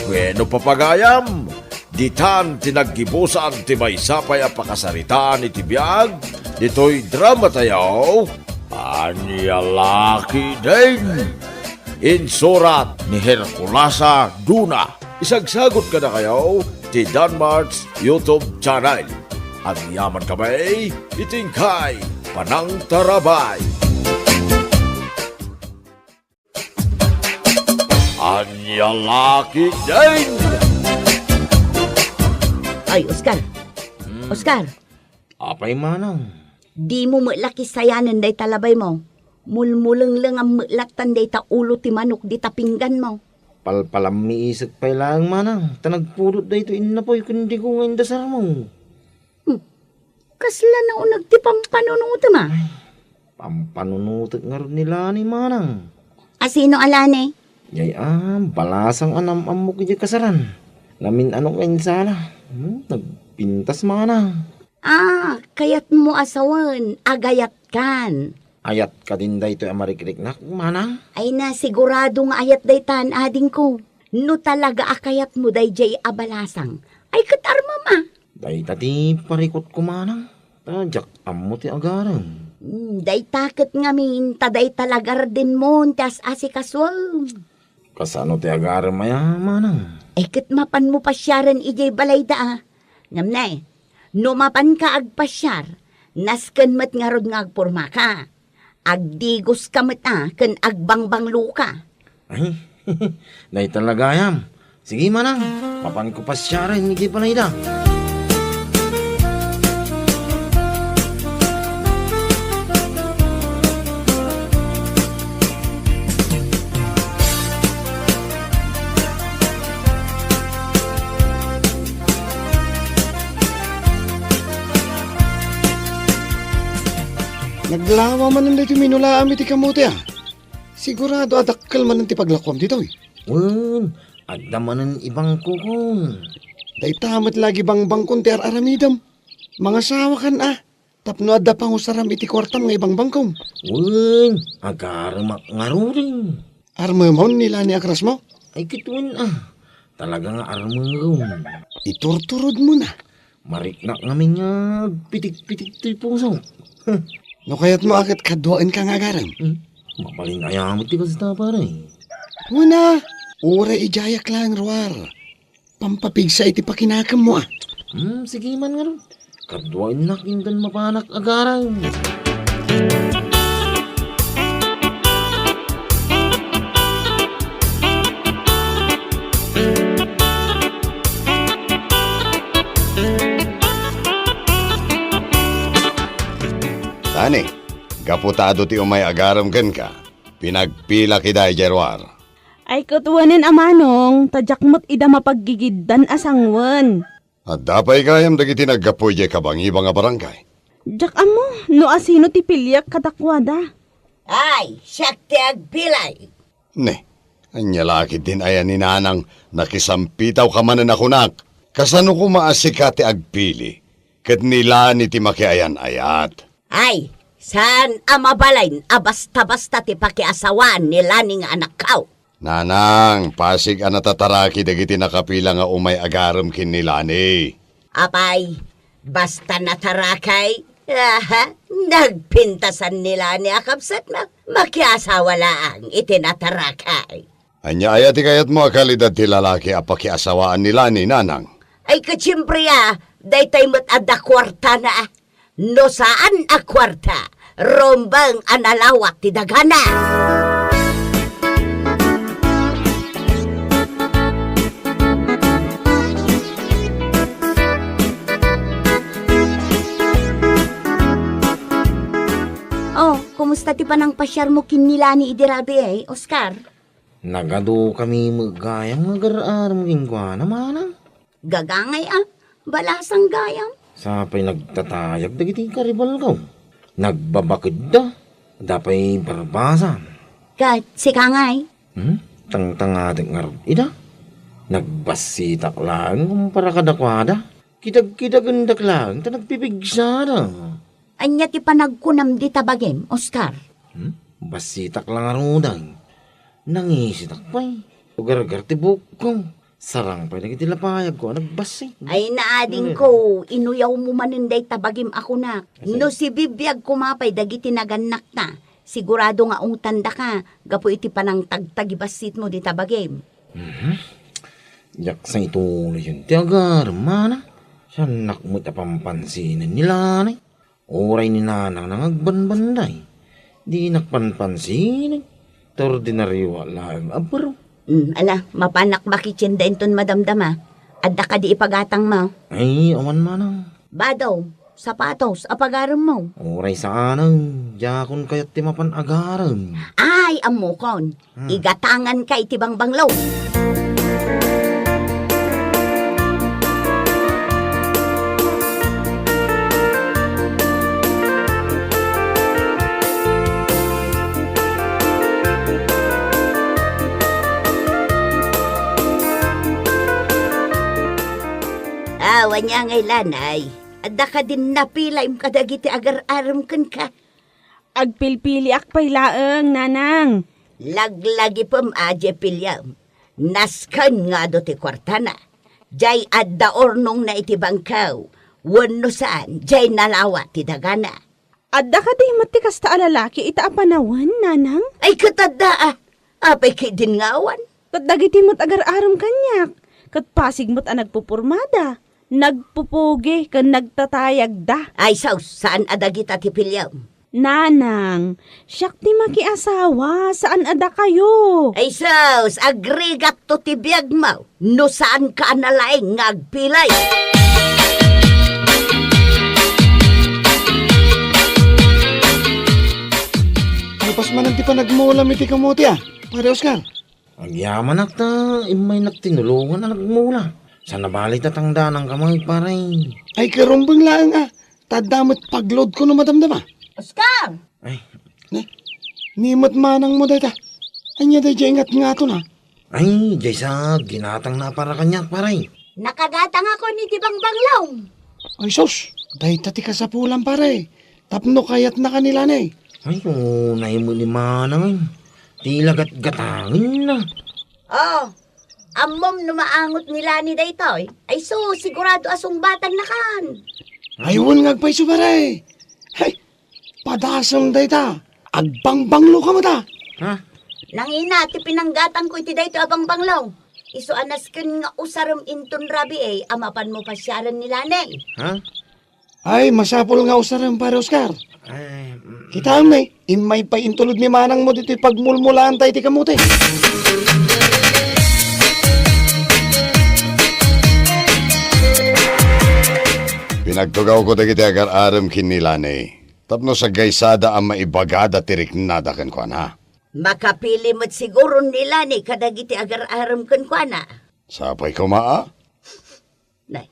Bueno, papagayam, ditan ti naggibusan ti maysa pay a pakasaritaan iti biag ditoy drama tayo, Ania La Ketdin. Insurat ni Herculasa Duna. Isagsagut kadakayo ti Danmart's YouTube channel. Agyaman kami iti inkay panangtarabay. Ania La Ketdin! Ay, Oscar! Hmm. Oscar! Apay manang? Dimo met la kisayanen dayta labaymo. Mulmulenglengam met lattan dayta ulo ti manok dita pingganmo. Palpalammiisek pay laeng manang, ta nagpudot daytoy innapoy ken digo nga indasarmo. Hmm. Kasla nauneg ti pampanunotem a? Ay, pampanunotek ngarud ni Lani manang. A sino a Lani? Jay a, balasang a nam-ammok idiay kasaran. Namin-anok nga insala. Hmm, nagpintas manang. Ah, kayatmo a sawen, agayatkan. Ayat kadin daytoy a marikriknak, manang? Ay na, sigurado nga ayat daytan, adingko. No talaga a kayatmo dayjay a balasang, ay ket armem a. Dayta ti parikutko, manang. Ta diak ammo ti agarem. Hmm, dayta ket ngamin, ta dayta la gardenmon ti as-asikasuem. Kasano ti agarem aya, manang? Ay, ket mapanmo pasiaren idiay balayda, a. Ngem ne, no mapanka agpasiar, nasken met ngarud nga agpormaka. Agdigoska met, a, ken agbangbangloka. Ay, dayta la gayam. Sige, manang, mapanko pasiaren idiay balayda. Naglawa manen daytoy minulaam iti kamote, a. Sigurado a dakkel manen ti paglakuam ditoy. Wen, adda manen ibangkokon. Dayta met la agibangbangkon ti ar-aramidem. Mangasawakan, a, tapno adda pangusaram iti kuartam nga ibangbangkom. Wen, agaremak ngaruden. Armemon ni Lani a krasmo? Ay, ket wen, a. Talaga nga armem. Iturturodmon, a. Mariknak ngamin nga agpitik-pitik toy puso. No kayatmo a ket kaduaenka nga agarem. Hmm? Mabalin aya met ti kasta, pare. Wen, a, uray idiayak laeng ruar. Pampapigsa iti pakinakemmo, a. Hmm, sige man ngarud. Kaduaennak inton mapanak agarem. Lani, gapu ta adu ti umay agarem kenka, pinagpilak ida idiay ruar. Ay, ket wen a manong, ta diak met ida mapaggigiddan a sanguen. Adda pay gayam dagiti naggapu idiay kabangibang a barangay? Diak ammo no asino ti piliak kadakuada. Ay, siak ti agpili. Ne, ania la ketdin aya ni Nanang, nakisampitawka manen a kunak. Kasano koma a sika ti agpili, ket ni Lani ti makiayan-ayat? Ay, saan a mabalin a basta-basta ti pakiasawaan ni Lani nga anakko. Nanang, pasig a natataraki dagiti nakapila nga umay agarem ken ni Lani. Apay, basta nataraki, aha, nagpintasan ni Lani a kabsatmo, makiasawa laeng iti nataraki. Ania aya ti kayatmo a kalidad ti lalaki a pakiasawaan ni Lani, Nanang? Ay, ket siempre, a, daytoy met adda kuartana. No saan a kuarta, rumbeng a nalawa ti dagana. Oh, kumusta ti panangpasiarmo ken ni Lani idi rabii, Oscar? Nagadukami met gayam nga agar-arem kenkuana, manang. Gagangay a, balasang gayam. Sapay nagtatayag dagiti karibalko. Nagbabakedda, adda pay barbasa. Ket sika ngay? Hmm? Tangtangatek ngarud ida. Nagbassitak laeng kumpara kadakuada. Kidagkidagendak laeng ta nagpipigsada. Ania ti panagkunam dita bagim, Oscar? Hmm? Bassitak la ngaruden. Nangisitak pay. Ugargar ti buokko. Sarang pay dagiti lapayagko a nagbassit. Ay, naadingko, inuyawmo manen dayta bagim a kunak. Asa? No sibibiag koma pay dagiti nagannakta, sigurado nga ungtandaka gapu iti panangtagtagibassitmo dita bagim. Mhm. Diak sa ituloyen ti agarem, manang. Siannak met a pampansinen ni Lani. Uray ni Nanang nga agbanbanday. Dinak panpansinen. Ta ordinario laeng a baro. Hmm, ala, mapanak makitien da inton madamdama. Adda kadi ipagatangmo? Ay, awan manang. Bado, sapatos, a pagaremmo? Uray saanen, diakon kayat ti mapan agarem. Ay, ammokon. Hmm. Igatanganka iti bangbanglo. Awan ania ngay, Lanay. Adda kadin napilaim kadagiti agar-arem kenka? Agpilpiliak pay laeng, Nanang. Laglagipem a diay piliem. Nasken nga adu ti kuartana. Diay adda urnongna iti bangko. Wenno saan, diay nalawa ti dagana. Adda kadi met ti kasta a lalaki ita a panawen, nanang? Ay, ket adda, a. Apay ketdin nga awan? Ket dagiti met agar-arem kaniak, ket pasig met a nagpupurmada, nagpupugi, ken nagtatayagda. Ay, sus, saan a dagita ti piliem? Nanang, siak ti makiasawa, saan a dakayo. Ay sus, agrigakto ti biagmo no saanka a nalaing nga agpilay. Nalpas manen ti panagmulam iti kamote, a, Pare Oscar. Agyamanak ta immaynak tinulongan a nagmula. Saan a bale ta tangdananka met, pare. Ay, karumbeng laeng, a. Ta adda met pagloadko no madamdama. Oscar! Ay. Ne, ni met manangmo dayta. Ania daydiay ngatngaton, a? Ay, diay sa ginatangna a para kaniak, pare. Nakagatangakon iti bangbanglaw. Ay sus, dayta ti kasapulan, pare. Tapno kayatnaka ni Lani. Ay, unay met ni manang. Ti lagatgatangenna. Oh, ammom no maangot ni Lani daytoy? Ay sus, sigurado a sungbatannakan. Ay, wen nga agpayso, pare. Hay, padasem dayta. Agbangbangloka met, a. Ha? Nangina ti pinanggatangko iti daytoy a bangbanglaw. Isu a nasken nga usarem inton rabii a mapanmo pasiaren ni Lani. Ha? Ay, masapul nga usarem, Pare Oscar. Ay, mm. Kitaem, ne, immay pay intulod ni manangmo ditoy pagmulmulaanta iti kamote. Pinagtugawko dagiti agar-arem ken ni Lani tapno sagaysada a maibagada ti riknada kenkuana. Makapili met siguro ni Lani kadagiti agar-arem kenkuana. Sapay koma, a? Nay,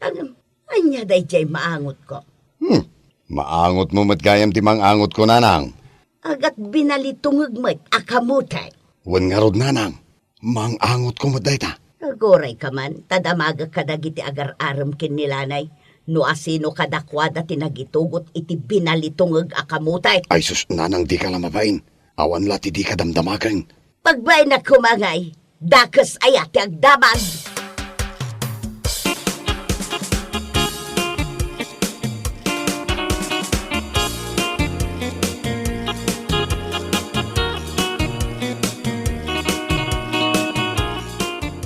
ngem, ania daydiay maangotko? Hmm, maangotmo met gayam ti mang-angotko, nanang. Agat binalitungeg met a kamote. Wen ngarud, nanang, mang-angotko met dayta. Agurayka man, ta damagek kadagiti agar-arem ken ni Lani. No asino kadakuada ti nagitugot iti binalitungeg a kamote. Ay sus, nanang, dika la mabain. Awan la ti dika damdamagen. Pagbaenak koma ngay, dakes aya ti agdamag.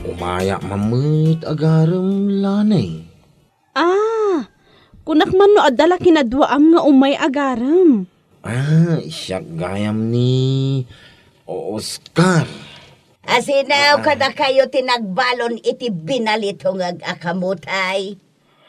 Umayak man met agarem, Lani. Ah, kunak man no adda la kinaduaam nga umay agarem. Ah, siak gayam ni Oscar. Asino kadakayo ti nagbalon iti binalitungeg a kamutay?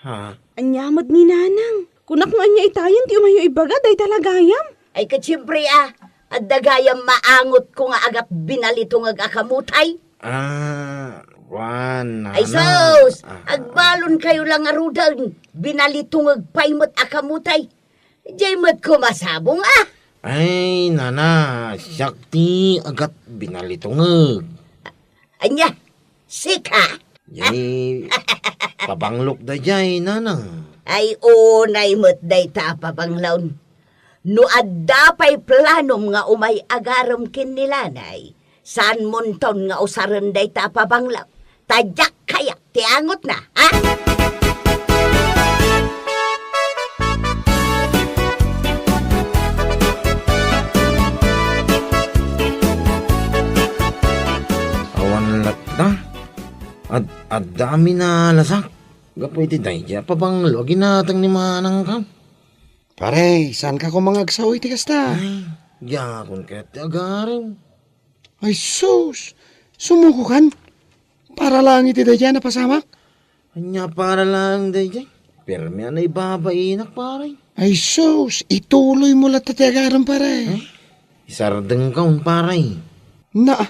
Ha? Ania met ni Nanang? Kunak no ania itayen ti umayo ibaga dayta la gayam? Ay, ket siempre, a, adda gayam maangotko nga agat binalitungeg a kamutay. Ah, wan, Ay, Nana. Sus! Ah. Agbalon kayo lang aruden. Binalitungeg pay met a kamutay. Diay met ko masabong, a. Ay, Nana, siak ti agat binalitungeg. Ania? Sika? Jay, pabanglok dayjay, Nana. Ay, unay met dayta a pabanglaw. No adda pay planom nga umay agarem ken ni Lanay, saan monton nga usaren dayta a pabanglaw. Ta diak kayat ti angotna, ha? Awan latta. Ad-, adda amin a lasak. Gapu iti daydi a pabanglo a ginatang ni manangko. Pare, saanka koma nga agsao iti kasta? Ay, diakon ket ti agarem. Ay sus! Sumukokan? Para laeng iti daydi a napasamak? Ania para laeng daydi? Permi a naibabainak, pare. Ay sus! Ituloymo latta ti agarem, pare. Ay, isardengkon, pare. Na,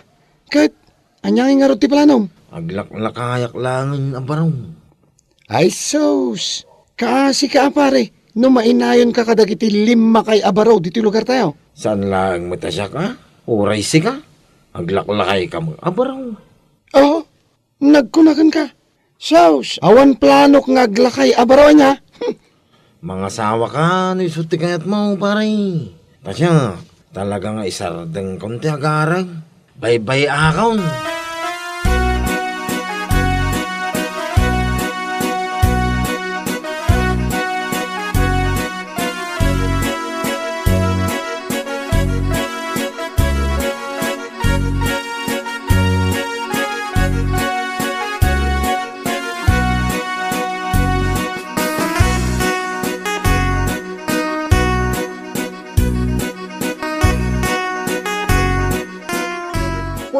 ket ania ngay ngarud ti planom? Aglaklakayak laengen a barong. Ay sus! Kaasika a pare, no mainayonka kadagiti limmakay a baro ditoy lugartayo. Saan laeng met a siak, a? Uray sika, aglaklakayka met a baro. Oo, nagkuna kenka. Sus, awan planok nga aglakay a baro ania? Hmm. Mangasawaka no isu ti kayatmo, pare. Ta siak, talaga nga isardengkon ti agarem. Baybay-akon.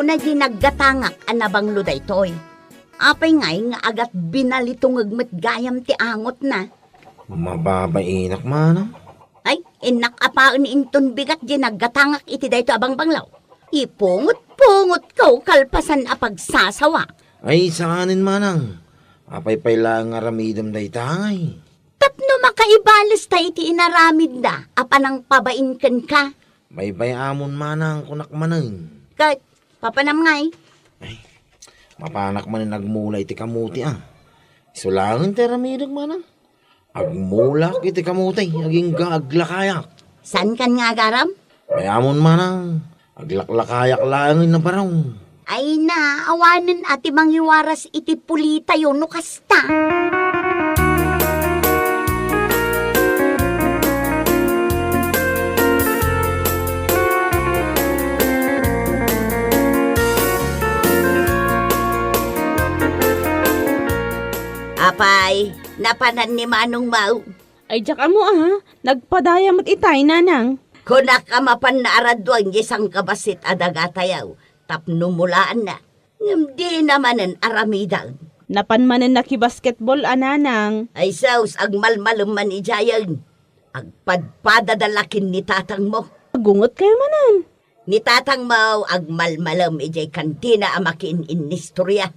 Naging naggatangak a nabanglo daytoy. Apay ngay nga agat binalitungeg met gayam ti angotna? Mababainak manang. Ay, innak apaen inton bigat di naggatangak iti daytoy a bangbanglo. Ipungot-pungotko kalpasan a pagsasawa. Ay, saanen manang. Apay pay laeng aramidem daytay? Tapno makaibalesta iti inaramidna a panangpabain kenka. Baybay-amon manang kunak manen. Ket, papanam ngay? Ay, mapanak manen agmula iti kamuti a. Isu laeng ti aramidek manang. Agmulak iti kamuti, agingga aglakayak. Saan kan nga agaram? Baybay-amon manang. Aglaklakayak laeng a barong. Ay na, awanen a ti mangiwaras iti pulitayo no kasta. Apay, napanan ni Manong Mau? Ay, diak ammo a, nagpadaya met itay, nanang. Kunak a mapanna a radduen diay sangkabassit a dagatayo tapno mulaanna. Ngem dina manen aramidan. Napan manen nakibasketball a nanang. Ay sus, agmalmalem man idiayen. Agpadpadada la ken ni tatangmo. Agungetkayo manen. Ni tatangmo agmalmalem idiay kantina a makiin-innistoria.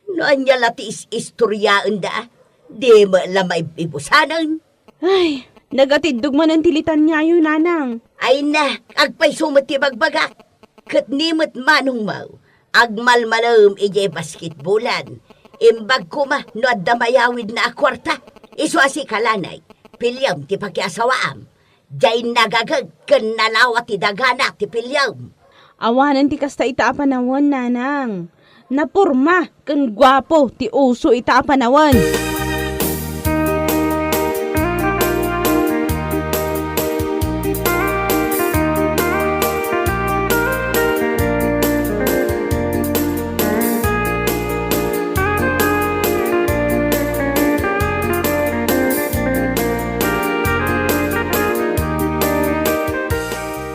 No ania la ti is-istoriaenda, di met la maib-ibusanen. Ay, nagatiddog manen ti litaniayo, nanang. Ay na, agpayso met ti bagbagak. Ket ni met Manong Mau, agmalmalem idiay basketbolan. Imbag koma no adda mayawidna a kuarta. Isu a sika, Lanay, piliem ti pakiasawaam. Diay nagaged ken nalawa ti dagana ti piliem. Awanen ti kasta ita a panawen, nanang. Naporma ken guapo ti uso ita a panawen.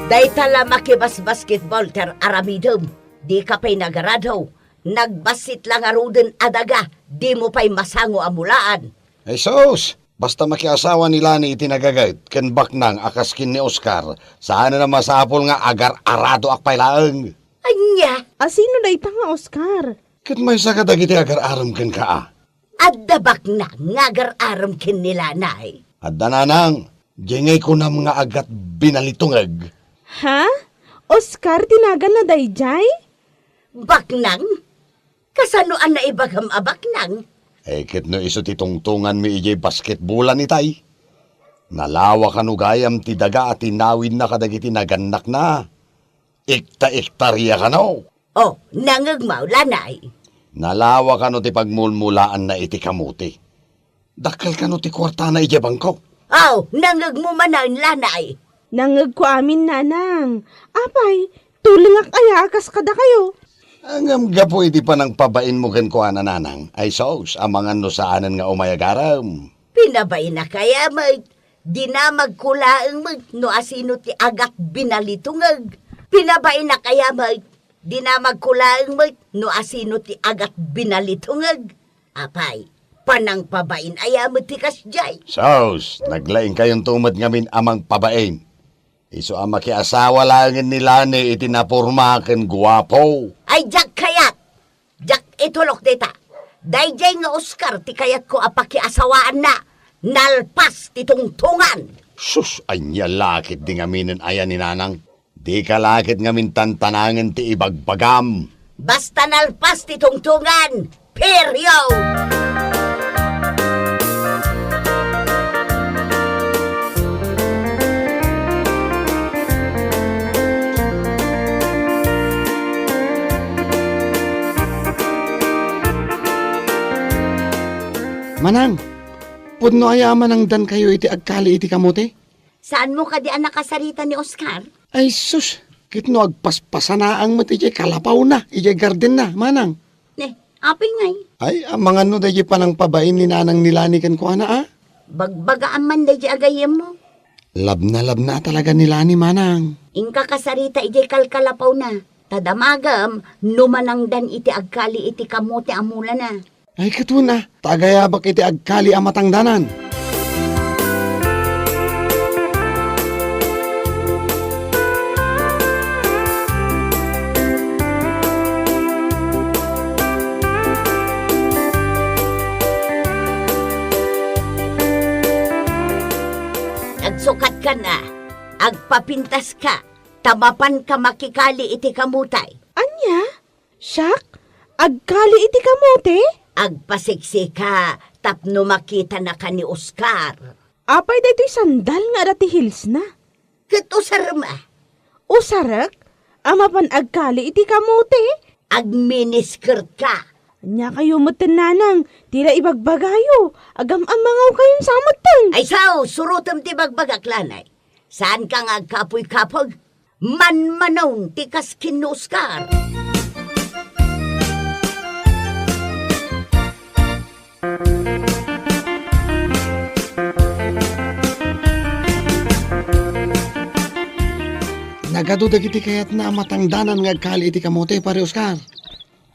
Dayta la makibasbasketball ti ar-aramidem. Dika pay nagarado. Nagbassit la ngaruden a daga, dimo pay masango a mulaan. Ay sus! Basta makiasawa ni Lani iti nagaged ken baknang a kas ken ni Oscar, saanen a masapul nga agar-aradoak pay laeng. Ania? A sino dayta nga Oscar? Ket maysa kadagiti agar-arem kenka a. Adda baknang nga agar-arem ken ni Lanay. Adda, nanang, diay ngay kunam nga agat binalitungeg. Ha? Oscar ti naganna daydiay? Baknang? Kasano a naibagam a baknang? Eh, ket no isu ti tungtunganmi idiay basketbolan itay? Nalawa kano gayam ti daga a tinawidna kadagiti nagannakna? Ikta-iktaria kano? Oh, nangegmo, Lanay. Nalawa kano ti pagmulmulaanna iti kamuti? Dakkel kano ti kuartana idiay bangko? Aw, nangegmo manen, Lanay. Nangegko amin, nanang. Apay, tulingak aya a kas kadakayo? Ngem gapu iti panangpabainmo kenkuana, nanang, ay sus, amangan no saanen nga umay agarem. Pinabainak aya met, dinamagko laeng met no asino ti agat binalitungeg. Pinabainak aya met, dinamagko laeng met no asino ti agat binalitungeg. Apay, panangpabain aya met ti kasdiay? Sus, naglaingkayonto met ngamin a mangpabain. Isu a makiasawa laengen ni Lani iti naporma ken guapo. Ay, diak kayat! Diak itulok dita. Daydiay nga Oscar ti kayatko a pakiasawaanna. Nalpas ti tungtungan. Sus, ania la ket di ngaminen aya ni nanang? Dika la ket ngamin tantanangen ti ibagbagam. Basta nalpas ti tungtungan, period! Manang, pudno aya a manangdankayo iti agkali iti kamote? Saanmo kadi a nakasarita ni Oscar? Ay sus, ket no agpaspasanaang met idiay kalapawna, idiay gardenna, manang. Ne, apay ngay? Ay, amangan no daydiay panangpabain ni nanang ni Lani kenkuana, a? Bagbagaam man daydiay a gayyemmo. Labnalabna talaga ni Lani, manang. Inka kasarita idiay kalkalapawna. Ta damagem no manangdan iti agkali iti kamote a mulana. Ay, ket wen a, ta agayabak iti agkali a matangdanan. Nagsukatkan a, agpapintaska, ta mapanka makikali iti kamote. Ania? Siak? Agkali iti kamote? Agpasiksika tapno makitanaka ni Oscar. Apay daytoy sandal nga adda ti heelsna? Ket usarem a. Usarek? A mapan agkali iti kamote? Agminiskirtka. Ania kayo metten, nanang, ti la ibagbagayo. Agam-amangaw kayon sa metten. Ay sao, surotem ti bagbagak, lanay. Saanka nga agkapuy-kapuy? Manmanon ti kas ken ni Oscar. Nagadu dagiti kayatna a matangdanan nga agkali iti kamote, Pare Oscar.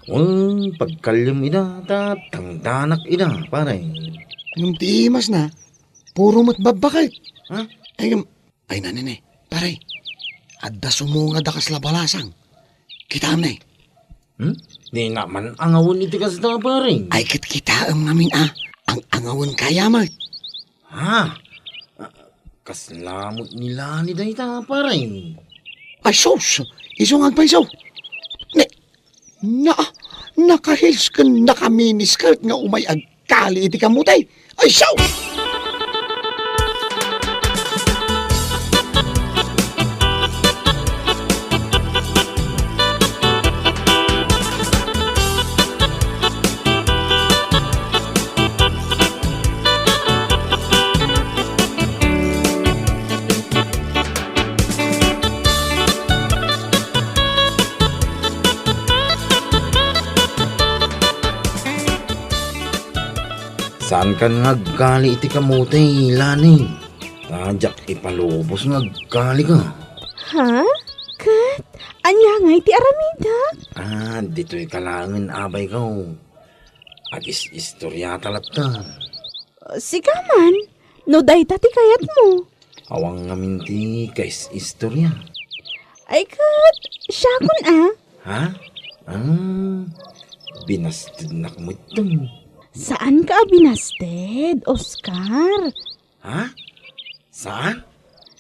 Wen, pagkaliam ida, ta tangdanak ida, pare. Ngem ti imasna, puro met babbaket. Ha? Ay, ngem, ay, nanine, pare, adda sumungad a kasla balasang. Kitaem ne. Hmm? Di na man angawen iti kasta, pare. Ay, ket kitaem ngamin a, ang angawen kaya met. Ha? Ah, kasla met ni Lani dayta, pare. Ay, sus! Isu nga agpayso. Ne, na, naka-heels ken naka-miniskirt nga umay agkali iti kamote. Ay, sus! Saankan nga agkali iti kamote, Lani. Ta diak ipalubos nga agkali ka. Ha? Ket ania ngay ti aramidek? Ah, ditoy ka laengen, abay ko. Agis-istoriata latta. Sika man, no dayta ti kayatmo. Awan ngamin ti kais-istoria. Ay ket, siakon a. Ha? Ah, binastednak metten. Saanka a binasted, Oscar. Ha? Saan?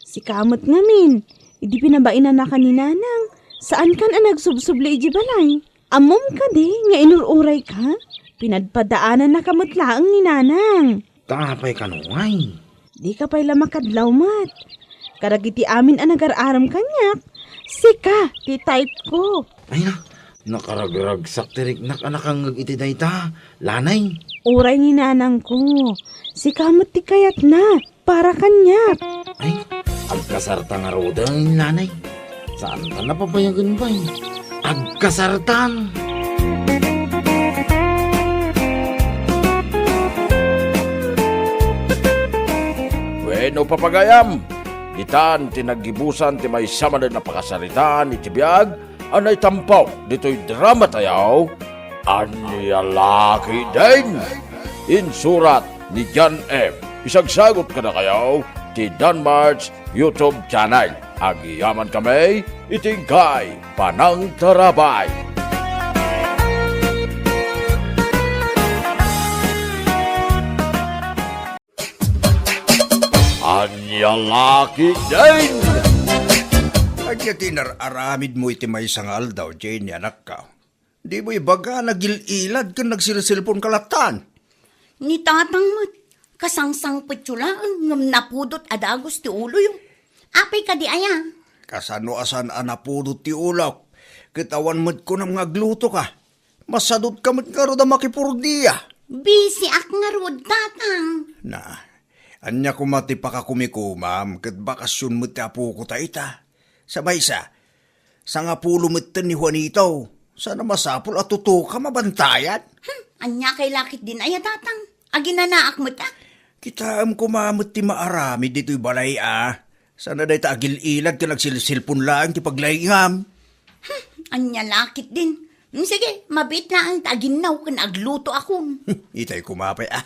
Sika met ngamin, idi pinabainanaka ni Nanang, saankan a nagsubsubli iti balay. Ammom kadi nga inur-urayka? Pinadpadaanannaka met laeng ni Nanang. Ta apay kano ngay? Dika pay la makadlaw met. Kadagiti amin a nagar-aram kaniak, sika ti type ko. Ay na, nakaragragsak ti riknak a nakangngeg iti dayta, Lanay. Uray ni Nanangko, sika met ti kayatna para kaniak. Ay, agkasarta ngaruden, Lanay. Saanta napabayagen pay. Agkasartan. Wenno, papagayam, ditan ti naggibusan ti maysa manen a pakasaritaan iti biag a naitampok ditoy drama tayo, Ania La Ketdin. Insurat ni John M. Isagsagot kadakayo ti Danmart's YouTube channel. Agyamankami iti inkay panangtarabay. Ania La Ketdin! Ania ti inar-aramidmo iti maysa nga aldaw, Jenny, anakko? Dimo ibaga, nagil-ilad ken nagsilselpon ka lattan. Ni tatang met, kasangsangpetyo laeng ngem napudot a dagus ti uloyo. Apay kadi aya? Kasano a saan a napudot ti ulok? Ket awan met kunam nga agluto ka. Masadot ka met ngarud a makipurdia. Bisiak ngarud, tatang. Na, ania koma ti pakakumikomam ket bakasion met ti apoko ta ita. Sa maysa, sangapulo metten ni Juanito. Saan a masapul a tutuka mabantayan. Hmm, ania kay la ketdin aya, tatang? Aginanaak met a. Kitaem koma met ti maaramid ditoy balay a. Saan a dayta agil-ilad ken agsilselpon laeng ti paglaingam. Hmm, Ania la ketdin? Mm, sige, mabiit laeng ta aginnaw ken aglutoakon. Itay koma pay a.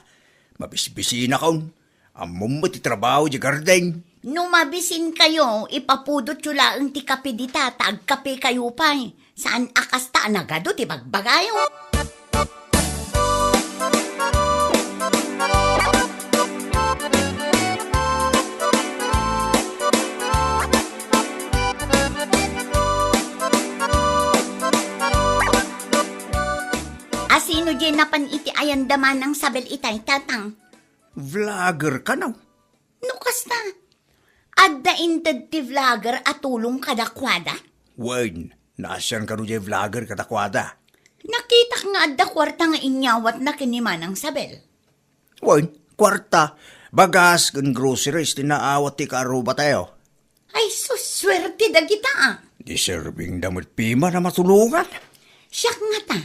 Mabisbisinakon. Ammom met ti trabaho idiay garden. No mabisinkayo, ipapudotyo laeng ti kape dita ta agkapekayo pay. Saan a kasta a nagadu ti bagbagayo. Asino diay napan iti ayanda Manang Sabel itay, Tatang? Vlogger kano? No kasta, adda inted ti vlogger a tulong kadakuada? Wen, naasian kano diay vlogger kadakuada? Nakitak nga adda kuarta nga inyawatna ken ni Manang Sabel. Wen, kuarta, bagas ken groceries ti naawat ti kaarrubatayo. Ay, sus, suerte dagita, a. Deserving da met pay man a matulongan. Siak ngata,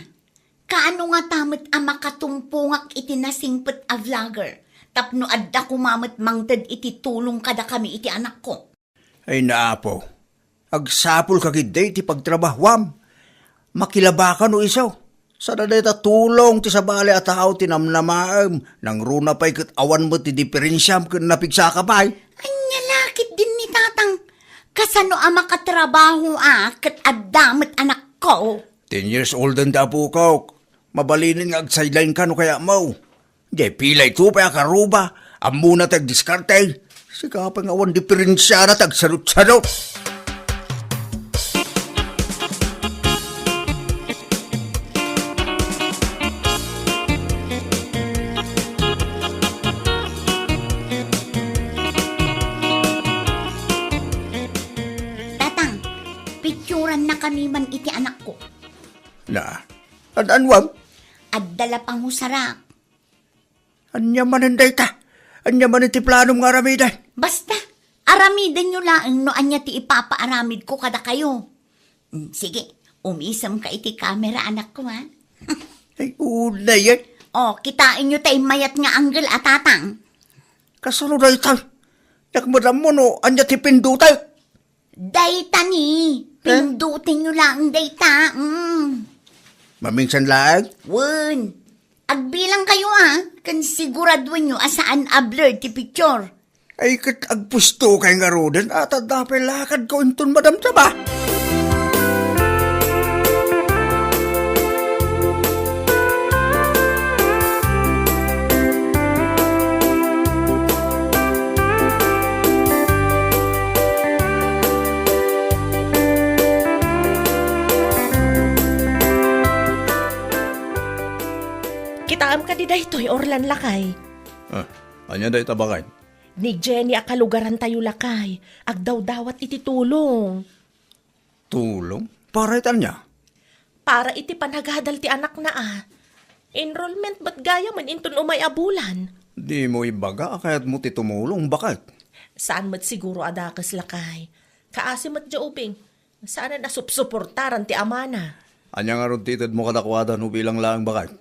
kaano ngata met a makatumpongak iti nasingpet a vlogger tapno adda koma met mangted iti tulong kadakami iti anakko? Ay, Apo, agsapulka ketdi iti pagtrabahuam. Makilabaka no isu. Saan a dayta tulong ti sabali a tao ti namnamaem, nangruna pay ket awan met ti diperensiam ken napigsaka pay. Ania la ketdin ni Tatang? Kasano a makatrabaho a ket adda met anakko? Ten years old ti apok. Mabalinen nga agsideline ka no kayatmo. Diay pay la ito pay a karuba, ammona ti agdiskarte. Sika pay nga awan diperensiana ti agsarut-sarut. Tatang, picturannakami man iti anakko. Na, ad-anuam? Adda la pangusarak. Ania manen dayta? Ania manen ti planom nga aramiden? Basta, aramidenyo laeng no ania ti ipapaaramidko kadakayo. Mm, sige, umisemka iti kamera, anakko, ha? Ay, unay, eh. O, kitaenyo tay mayat nga angle a, Tatang. Kasano dayta? Diak met ammo no ania ti pindutek. Dayta ni, eh? Pindutenyo laeng dayta, mm. Maminsan laeng? Wen. Agbilangkayo, a, ken siguraduenyo a saan a blur ti picture. Ay, ket agpustokay ngaruden, a, ta adda pay lakadko inton madamdama. Kitaem kadi daytoy, Orlan, lakay? Ah, ania dayta, baket? Ni Jenny a kalugarantayo, lakay, agdawdawat iti tulong. Tulong? Para iti ania? Para iti panagadal ti anakna a. Enrollment met gayamen inton umay a bulan. Dimo ibaga a kayatmo ti tumulong, baket? Saan met siguro a dakes, lakay. Kaasi met diay ubing. Saanen a supsuportaran ti amana. Ania ngarud ti itedmo kadakuada no bilang laeng, baket?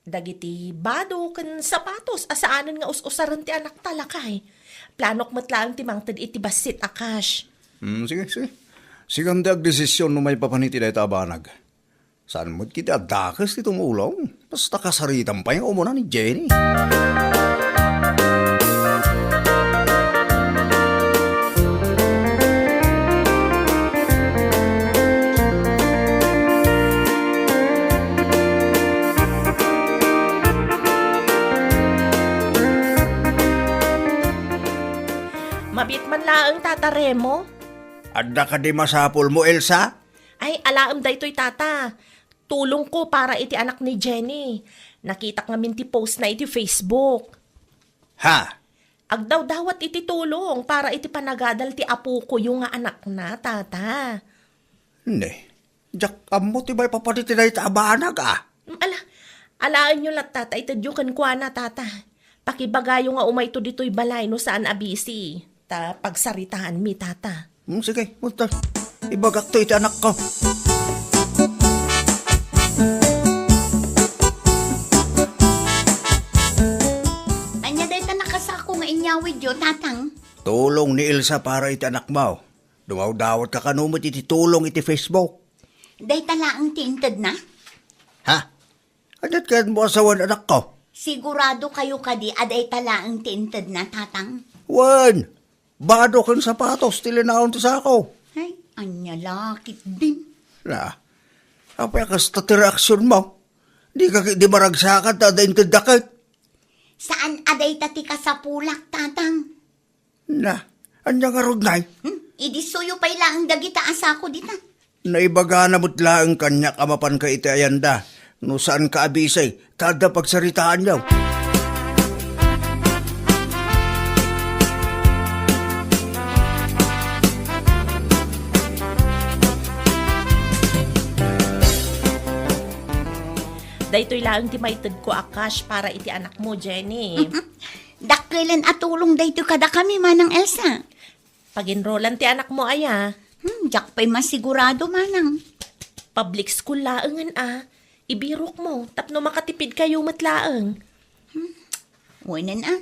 Dagiti bado ken sapatos a saanen nga us-usaren ti anakta, lakay. Planok met laeng ti mangted iti bassit a cash. Hmm, sige, sige. Sikan ti agdesisyon no maipapan iti dayta a banag. Saan met ketdi a dakes ti tumulong? Basta kasaritam pay nga umuna ni Jenny. Mabiit man laeng, Tata Remo. Adda kadi masapulmo, Elsa? Ay, alaem daytoy, Tata. Tulongko para iti anak ni Jenny. Nakitak ngamin ti postna iti Facebook. Ha? Agdawdawat iti tulong para iti panagadal ti apokoyo nga anakna, Tata. Ne, diak ammo ti maipapan iti dayta a banag, a. Mm, ala, alaenyo latta ta itedyo kenkuana, Tata. Pakibagayo nga umayto ditoy balay no saan a busy. Ta pagsaritaanmi, Tata. Hmm, sige, basta ibagakto iti anakko. Ania dayta nakasako nga inyawidyo, Tatang? Tulong ni Elsa para iti anakmo. Dumawdawatka kano met iti tulong iti Facebook. Dayta laeng ti intedna? Ha? Aniat kayatmo a sawen, anakko? Sigurado kayo kadi a dayta laeng ti intedna, Tatang? Wen, bado ken sapatos ti linaon ti sako. Ay, ania la ketdin? Na, apay a kasta ti reaksionmo? Dika ketdi maragsakan ta adda intedda ket? Saan a dayta ti kasapulak, Tatang. Na, ania ngarud, Nay? Hmm? Idi suyo pay laeng dagita a sako dita. Naibagana met laeng kaniak a mapanka iti ayanda. No saanka a bisi, ta adda pagsaritaanyo. Daytoy laeng ti maitedko a cash para iti anakmo, Jenny. Dakkelen a tulong daytoy kadakami, Manang Elsa. Pag-enrollan ti anakmo aya? Hmm, diak pay masigurado, Manang. Public school laengen a. Ibirokmo, tapno makatipidkayo met laeng. Hmm, wenen a.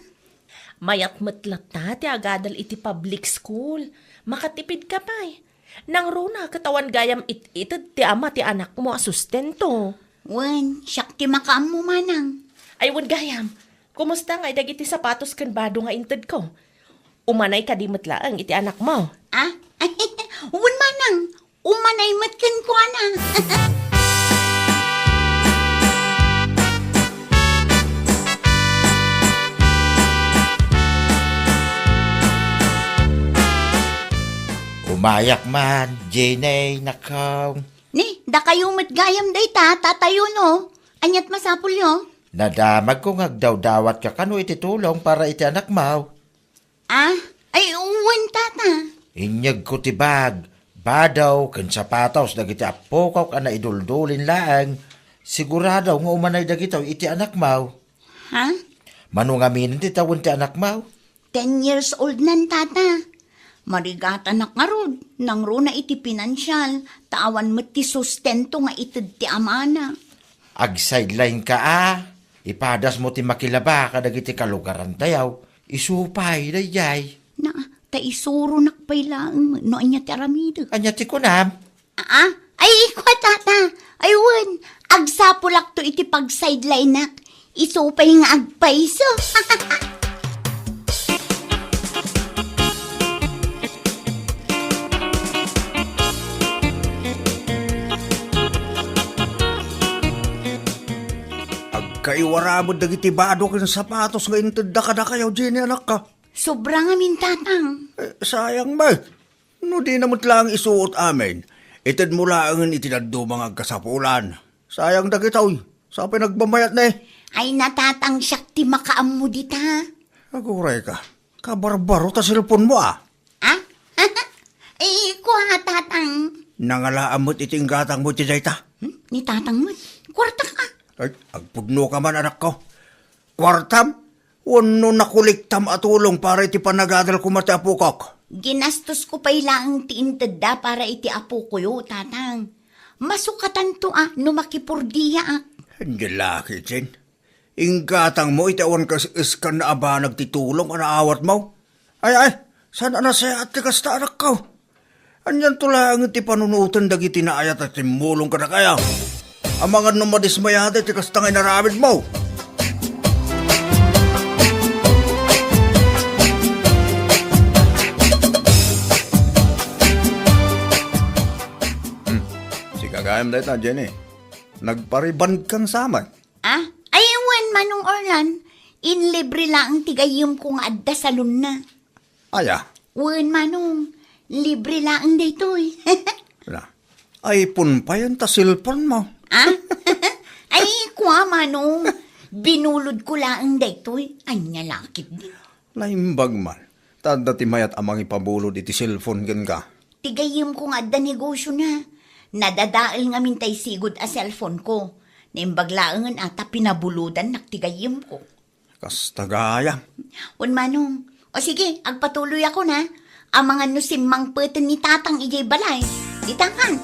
Mayat met latta ti agadal iti public school. Makatipidka pay. Nangruna ket awan gayam it-ited ti ama ti anakmo a sustento. Wen, siak ti makaammo, Manang. Ay, wen gayam. Kumusta ngay dagiti sapatos ken bado nga intedko? Umanay kadi met laeng iti anakmo? Ah? Wen, Manang. Umanay met kenkuana. Umayak man, Jenny, nakong. Ni, dakayo met gayam dayta, tatayo, no? Aniat masapulyo? Nadamagko nga agdawdawatka kano iti tulong para iti anakmo. Ah? Ay, wen, Tata. Inyegko ti bag, bado, ken sapatos dagiti appokok a naiduldulin laeng. Sigurado nga umanay dagitoy iti anakmo. Ha? Mano ngamin ti tawen ti anakmo? Ten years old nan, Tata. Marigatanak ngarud, nangruna iti pinansial, ta awan met ti sustento nga ited ti amana. Ag-sideline ka a. Ipadasmo ti makilaba kadagiti kalugarantayo. Isu pay daydiay. Na, ta isuronak pay laeng no ania ti aramidek. Ania ti kunam? Aa, ay, kua, Tata. Ay, wen, agsapulakto iti pag-sidelineak. Isu pay nga agpayso. Agkaiwara met dagiti bado ken sapatos nga intedda kadakayo, Jenny, anakko. Sobra ngamin, Tatang. Eh, sayang met. No dina met laeng isuot amin, itedmo laengen iti dadduma nga agkasapulan. Sayang dagitoy. Sa pay nagmamayat ne? Ay, na, Tatang, siak ti makaammo dita. Aguray ka. Kabarbaro ta cellphone mo, ah. Ah? Ay, kua, Tatang. Nangalaam met iti inggatangmo iti dayta. Hmm? Ni Tatang met. Kuarta ka. Ay, agpudno ka man, anakko. Kuartam? Wenno nakuliktam a tulong para iti panagadal koma ti apokok? Ginastosko pay laeng ti intedda para iti apokoyo, Tatang. Masukatanto a no makipordiaak. Ania la ketdin? Inggatangmo iti awan kas-, iskan a banag ti tulong a naawatmo. Ay, ay, saan a nasayaat ti kasta, anakko? Anianto laeng ti panunoten dagiti naayat a timmulong kadakayo? Amangan no madismayada iti kasta nga inaramidmo. Hmm. Sika gayam dayta, Jenny. Nagpariband kang saman. Ah? Ay, wen, Manong Orlan. Inlibre laeng ti gayyemko nga adda salonna. Aya? Wen, Manong. Libre laeng daytoy. Na, iPhone pay ta cellphone mo. Ah? Ay, kua, Manong. Binulodko laeng daytoy. Ania la ketdi? Naimbag man. Ta adda ti mayat a mangipabulod iti cellphone kenka. Ti gayyemko nga adda negosiona. Nadadael ngamin tay sigud a cellphoneko. Naimbag laengen a ta pinabulodannak ti gayyemko. Kasta gayam. Wen, Manong. O sige, agpatuloyakon a. Amangan no simmangpeten ni Tatang idiay balay. Ditan kan.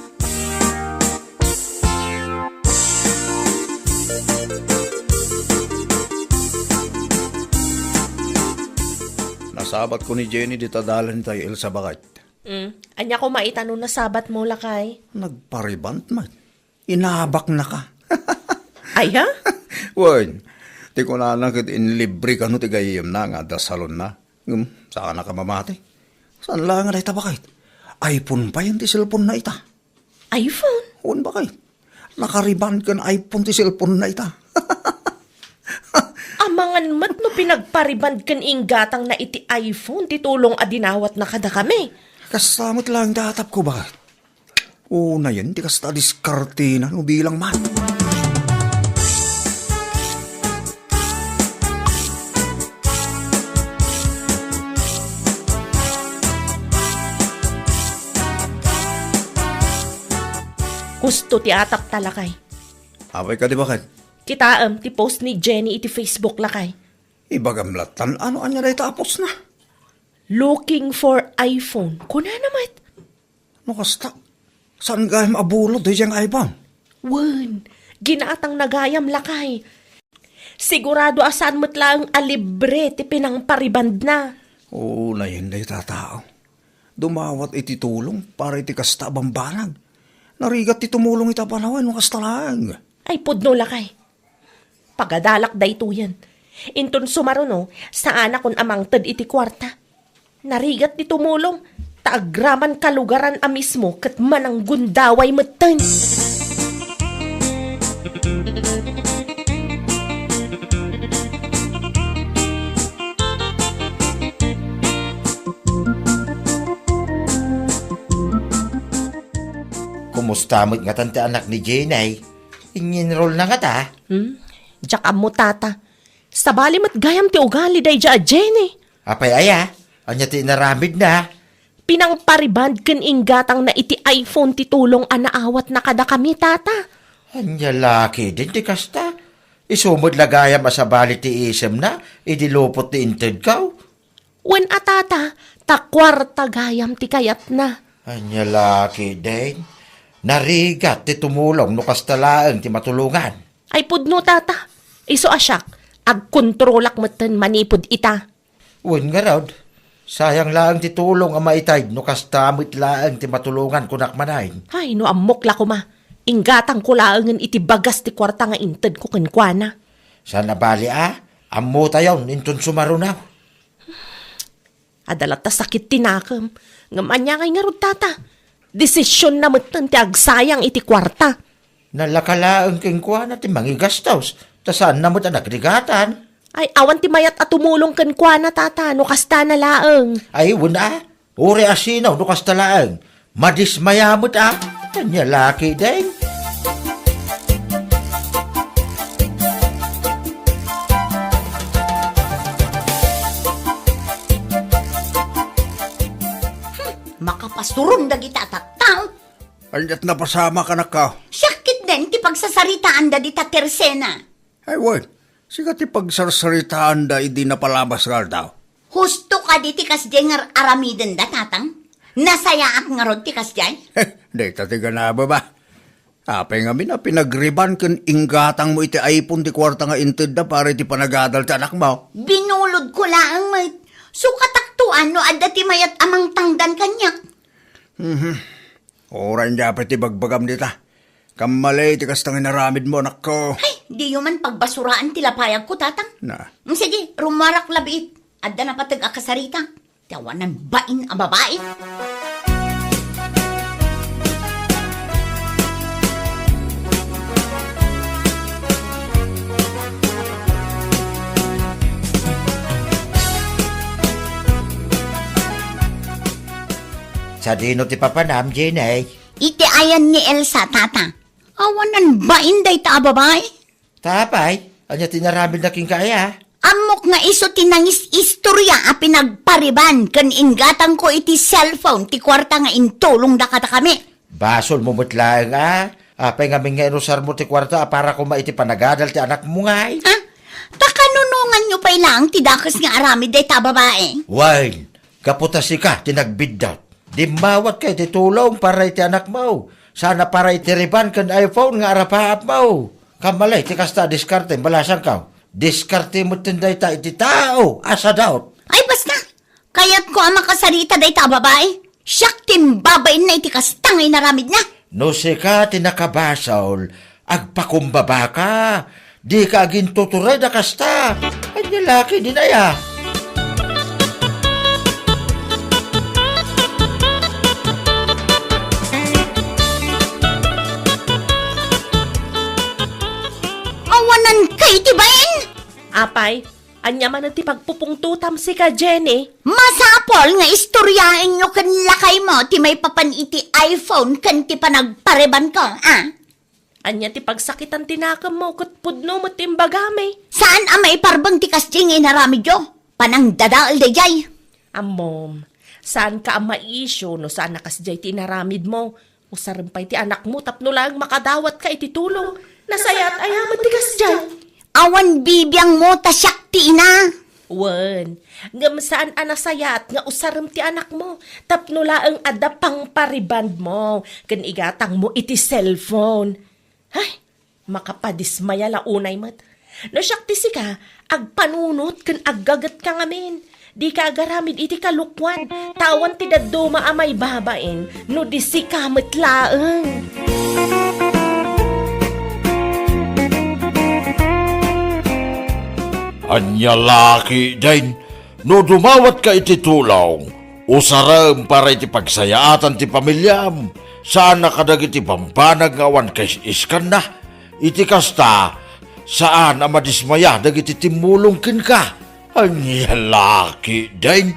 Nasabatko ni Jenny dita dalan itay Elsa baket. Hmm, ania koma ita no nasabatmo, lakay? Nagpa-rebond met. Inabaknaka. Aya? Wen, ti kunana ket inlibre kano ti gayyemna nga adda salonna. Ngem, saanaka mamati. Saan laeng a dayta, baket? iPhone pay ti cellphone-na ita. iPhone? Wen, baket. Naka-rebond ken iPhone ti cellphone-na ita. Amangan met no pinagpa-rebond ken inggatangna iti iPhone ti tulong a dinawatna kadakami. Kasta met laeng ti atapko, baket. Unayen ti kasta a diskartena no bilang man. Husto ti atapta, lakay. Apay kadi, baket? Kitaem ti post ni Jenny iti Facebook, lakay. Ibagam lattan, ano ania dayta a postna? Looking for iPhone. Kunana met. No kasta, saan gayam a bulod daydiay nga iPhone? Wen, ginatangna gayam, lakay. Sigurado a saan met laeng a libre ti pinangpa-rebondna. Unayen dayta a tao. Dumawat iti tulong para iti kasta a bambanag. Narigat ti tumulong ita a panawen no kasta laeng. Ay, pudno, lakay. Pagadalak daytoyen. Inton sumaruno, saanakon a mangted iti kuarta. Narigat ti tumulong, ta agraman kalugaran a mismo ket mananggundaway metten. Kumusta met ngatan ti anak ni Jenny? Inginrolna ngata? Hmm? Diak ammo, tata. Sabali met gayam ti ugali daydiay a Jenny. Apay aya? Ania ti inaramidna? Pinangpa-rebond ken inggatangna iti iPhone ti tulong a naawatna kadakami, tata. Ania la ketdin ti kasta? Isu met la gayam a sabali ti isemna idi lupot ti intedko. Wen a, tata, ta kuarta gayam ti kayatna. Ania la ketdin? Narigat ti tumulong no kasta laeng ti matulongan. Ay pudno, tata. Isu a siak, agkontrolak metten manipud ita. Wen ngarud, sayang laeng ti tulong a maitayd no kasta met laeng ti matulongan, kunak manen. Ay, no ammok la koma, inggatangko laengen iti bagas ti kuarta nga intedko kenkuana. Saan a bali a, ammotayon inton sumaruno. Adda latta sakit ti nakem. Ngem ania ngay ngarud, tata? Desisionna metten ti agsayang iti kuarta. Nalaka laeng kenkuana ti mangigastos, ta saanna met a nagrigatan. Ay, awan ti mayat a tumulong kenkuana, tata, no kastana laeng. Ay, wen a. Uray a sino no kasta laeng. Madismaya met a. Ania la ketdin? Hmm, makapasuron dagita a tattao. Aniat napasamak, anakko? Siak ketdin ti pagsasaritaanda dita Tersena. Ay, wen, sika ti pagsarsaritaanda idi napalabas nga aldaw. Husto kadi ti kasdiay nga aramidenda, tatang? Nasayaat ngarud ti kasdiay? Dayta ti ganaba, ba? Apay ngamin a pinag-rebond ken inggatangmo iti iPhone ti kuarta nga intedda para iti panagadal ti anakmo? Binulodko laeng met. Sukatakto a no adda ti mayat a mangtangdan kaniak. Mhm. Uray ania pay ti bagbagam dita. Kammalay ti kasta nga inaramidmo, anakko. Ay, diyo man pagbasuraan ti lapayagko, tatang. Na. Mm, sige, rummuarak la biit. Adda napateg a kasarita. Ti awanan bain a babai. Sadino ti papanam, Jenny? Iti ayan ni Elsa, tata. Awanan bain dayta a babai? Ta apay, ania ti inaramidna kenka aya? Ammok nga isu ti nangis-istorya a pinagpa-rebond ken inggatangko iti cellphone ti kuarta nga intulongda kadakami. Basolmo met laeng a. Apay ngamin nga inusarmo ti kuarta a para koma iti panagadal ti anakmo ngay? Ha? Ta kanunonganyo pay laeng ti dakes nga aramid dayta a babai? Wen, gapu ta sika ti nagbiddut. Dimmawatka iti tulong para iti anakmo. Saan a para iti rebond ken iPhone nga arapaapmo. Kammalay ti kasta a diskarte, balasangko. Diskarte metten dayta iti tao a sadut. Ay, basta! Kayatko a makasarita dayta a babai. Siak ti imbabainna iti kasta nga inaramidna. No sika ti nakabasol, agpakumbabaka. Dika agintuturay da kasta. Ania la ketdin aya? Awanan kay ti bain? Apay, ania manen ti pagpupungtotam sika, Jenny? Masapul nga istoriaenyo ken lakaymo ti maipapan iti iPhone ken ti panagparibanko, a? Ania ti pagsakitan ti nakemmo ket pudno met ti imbagami? Saan a maiparbeng ti kasdiay nga inaramidyo. Panangdadael daydiay. Ammom, saanka a maisyu no saan a kasdiay ti inaramidmo. Usarem pay ti anakmo tapno laeng makadawatka iti tulong. Nasayaat aya met ti kasdiay? Awan bibiangmo ta siak ti ina. Wen, ngem saan a nasayaat nga usarem ti anakmo tapno laeng adda pangparibandmo ken igatangmo iti cellphone. Ay, makapadismaya la unay met. No siak ti sika, agpanunot ken aggagetka ngamin. Dika agaramid iti kalokuan, ta awan ti dadduma a maibabain no di sika met laeng. Ania la ketdin, no dumawatka iti tulong, usarem para iti pagsayaatan ti pamiliam, saan a kadagiti bambanag nga awan kais-iskanna. Iti kasta, saan a madismaya dagiti timmulong kenka. Ania la ketdin?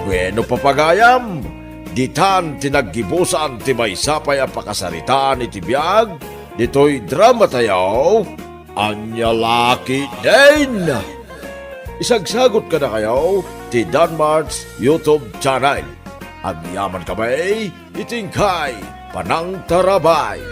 Bueno, papagayam, ditan ti naggibusan ti maysa pay a pakasaritaan iti biag ditoy dramatayo. Ania la ketdin? Isagsagot kadakayo ti Danmart's YouTube channel. Agyaman kami iti inkay panangtarabay.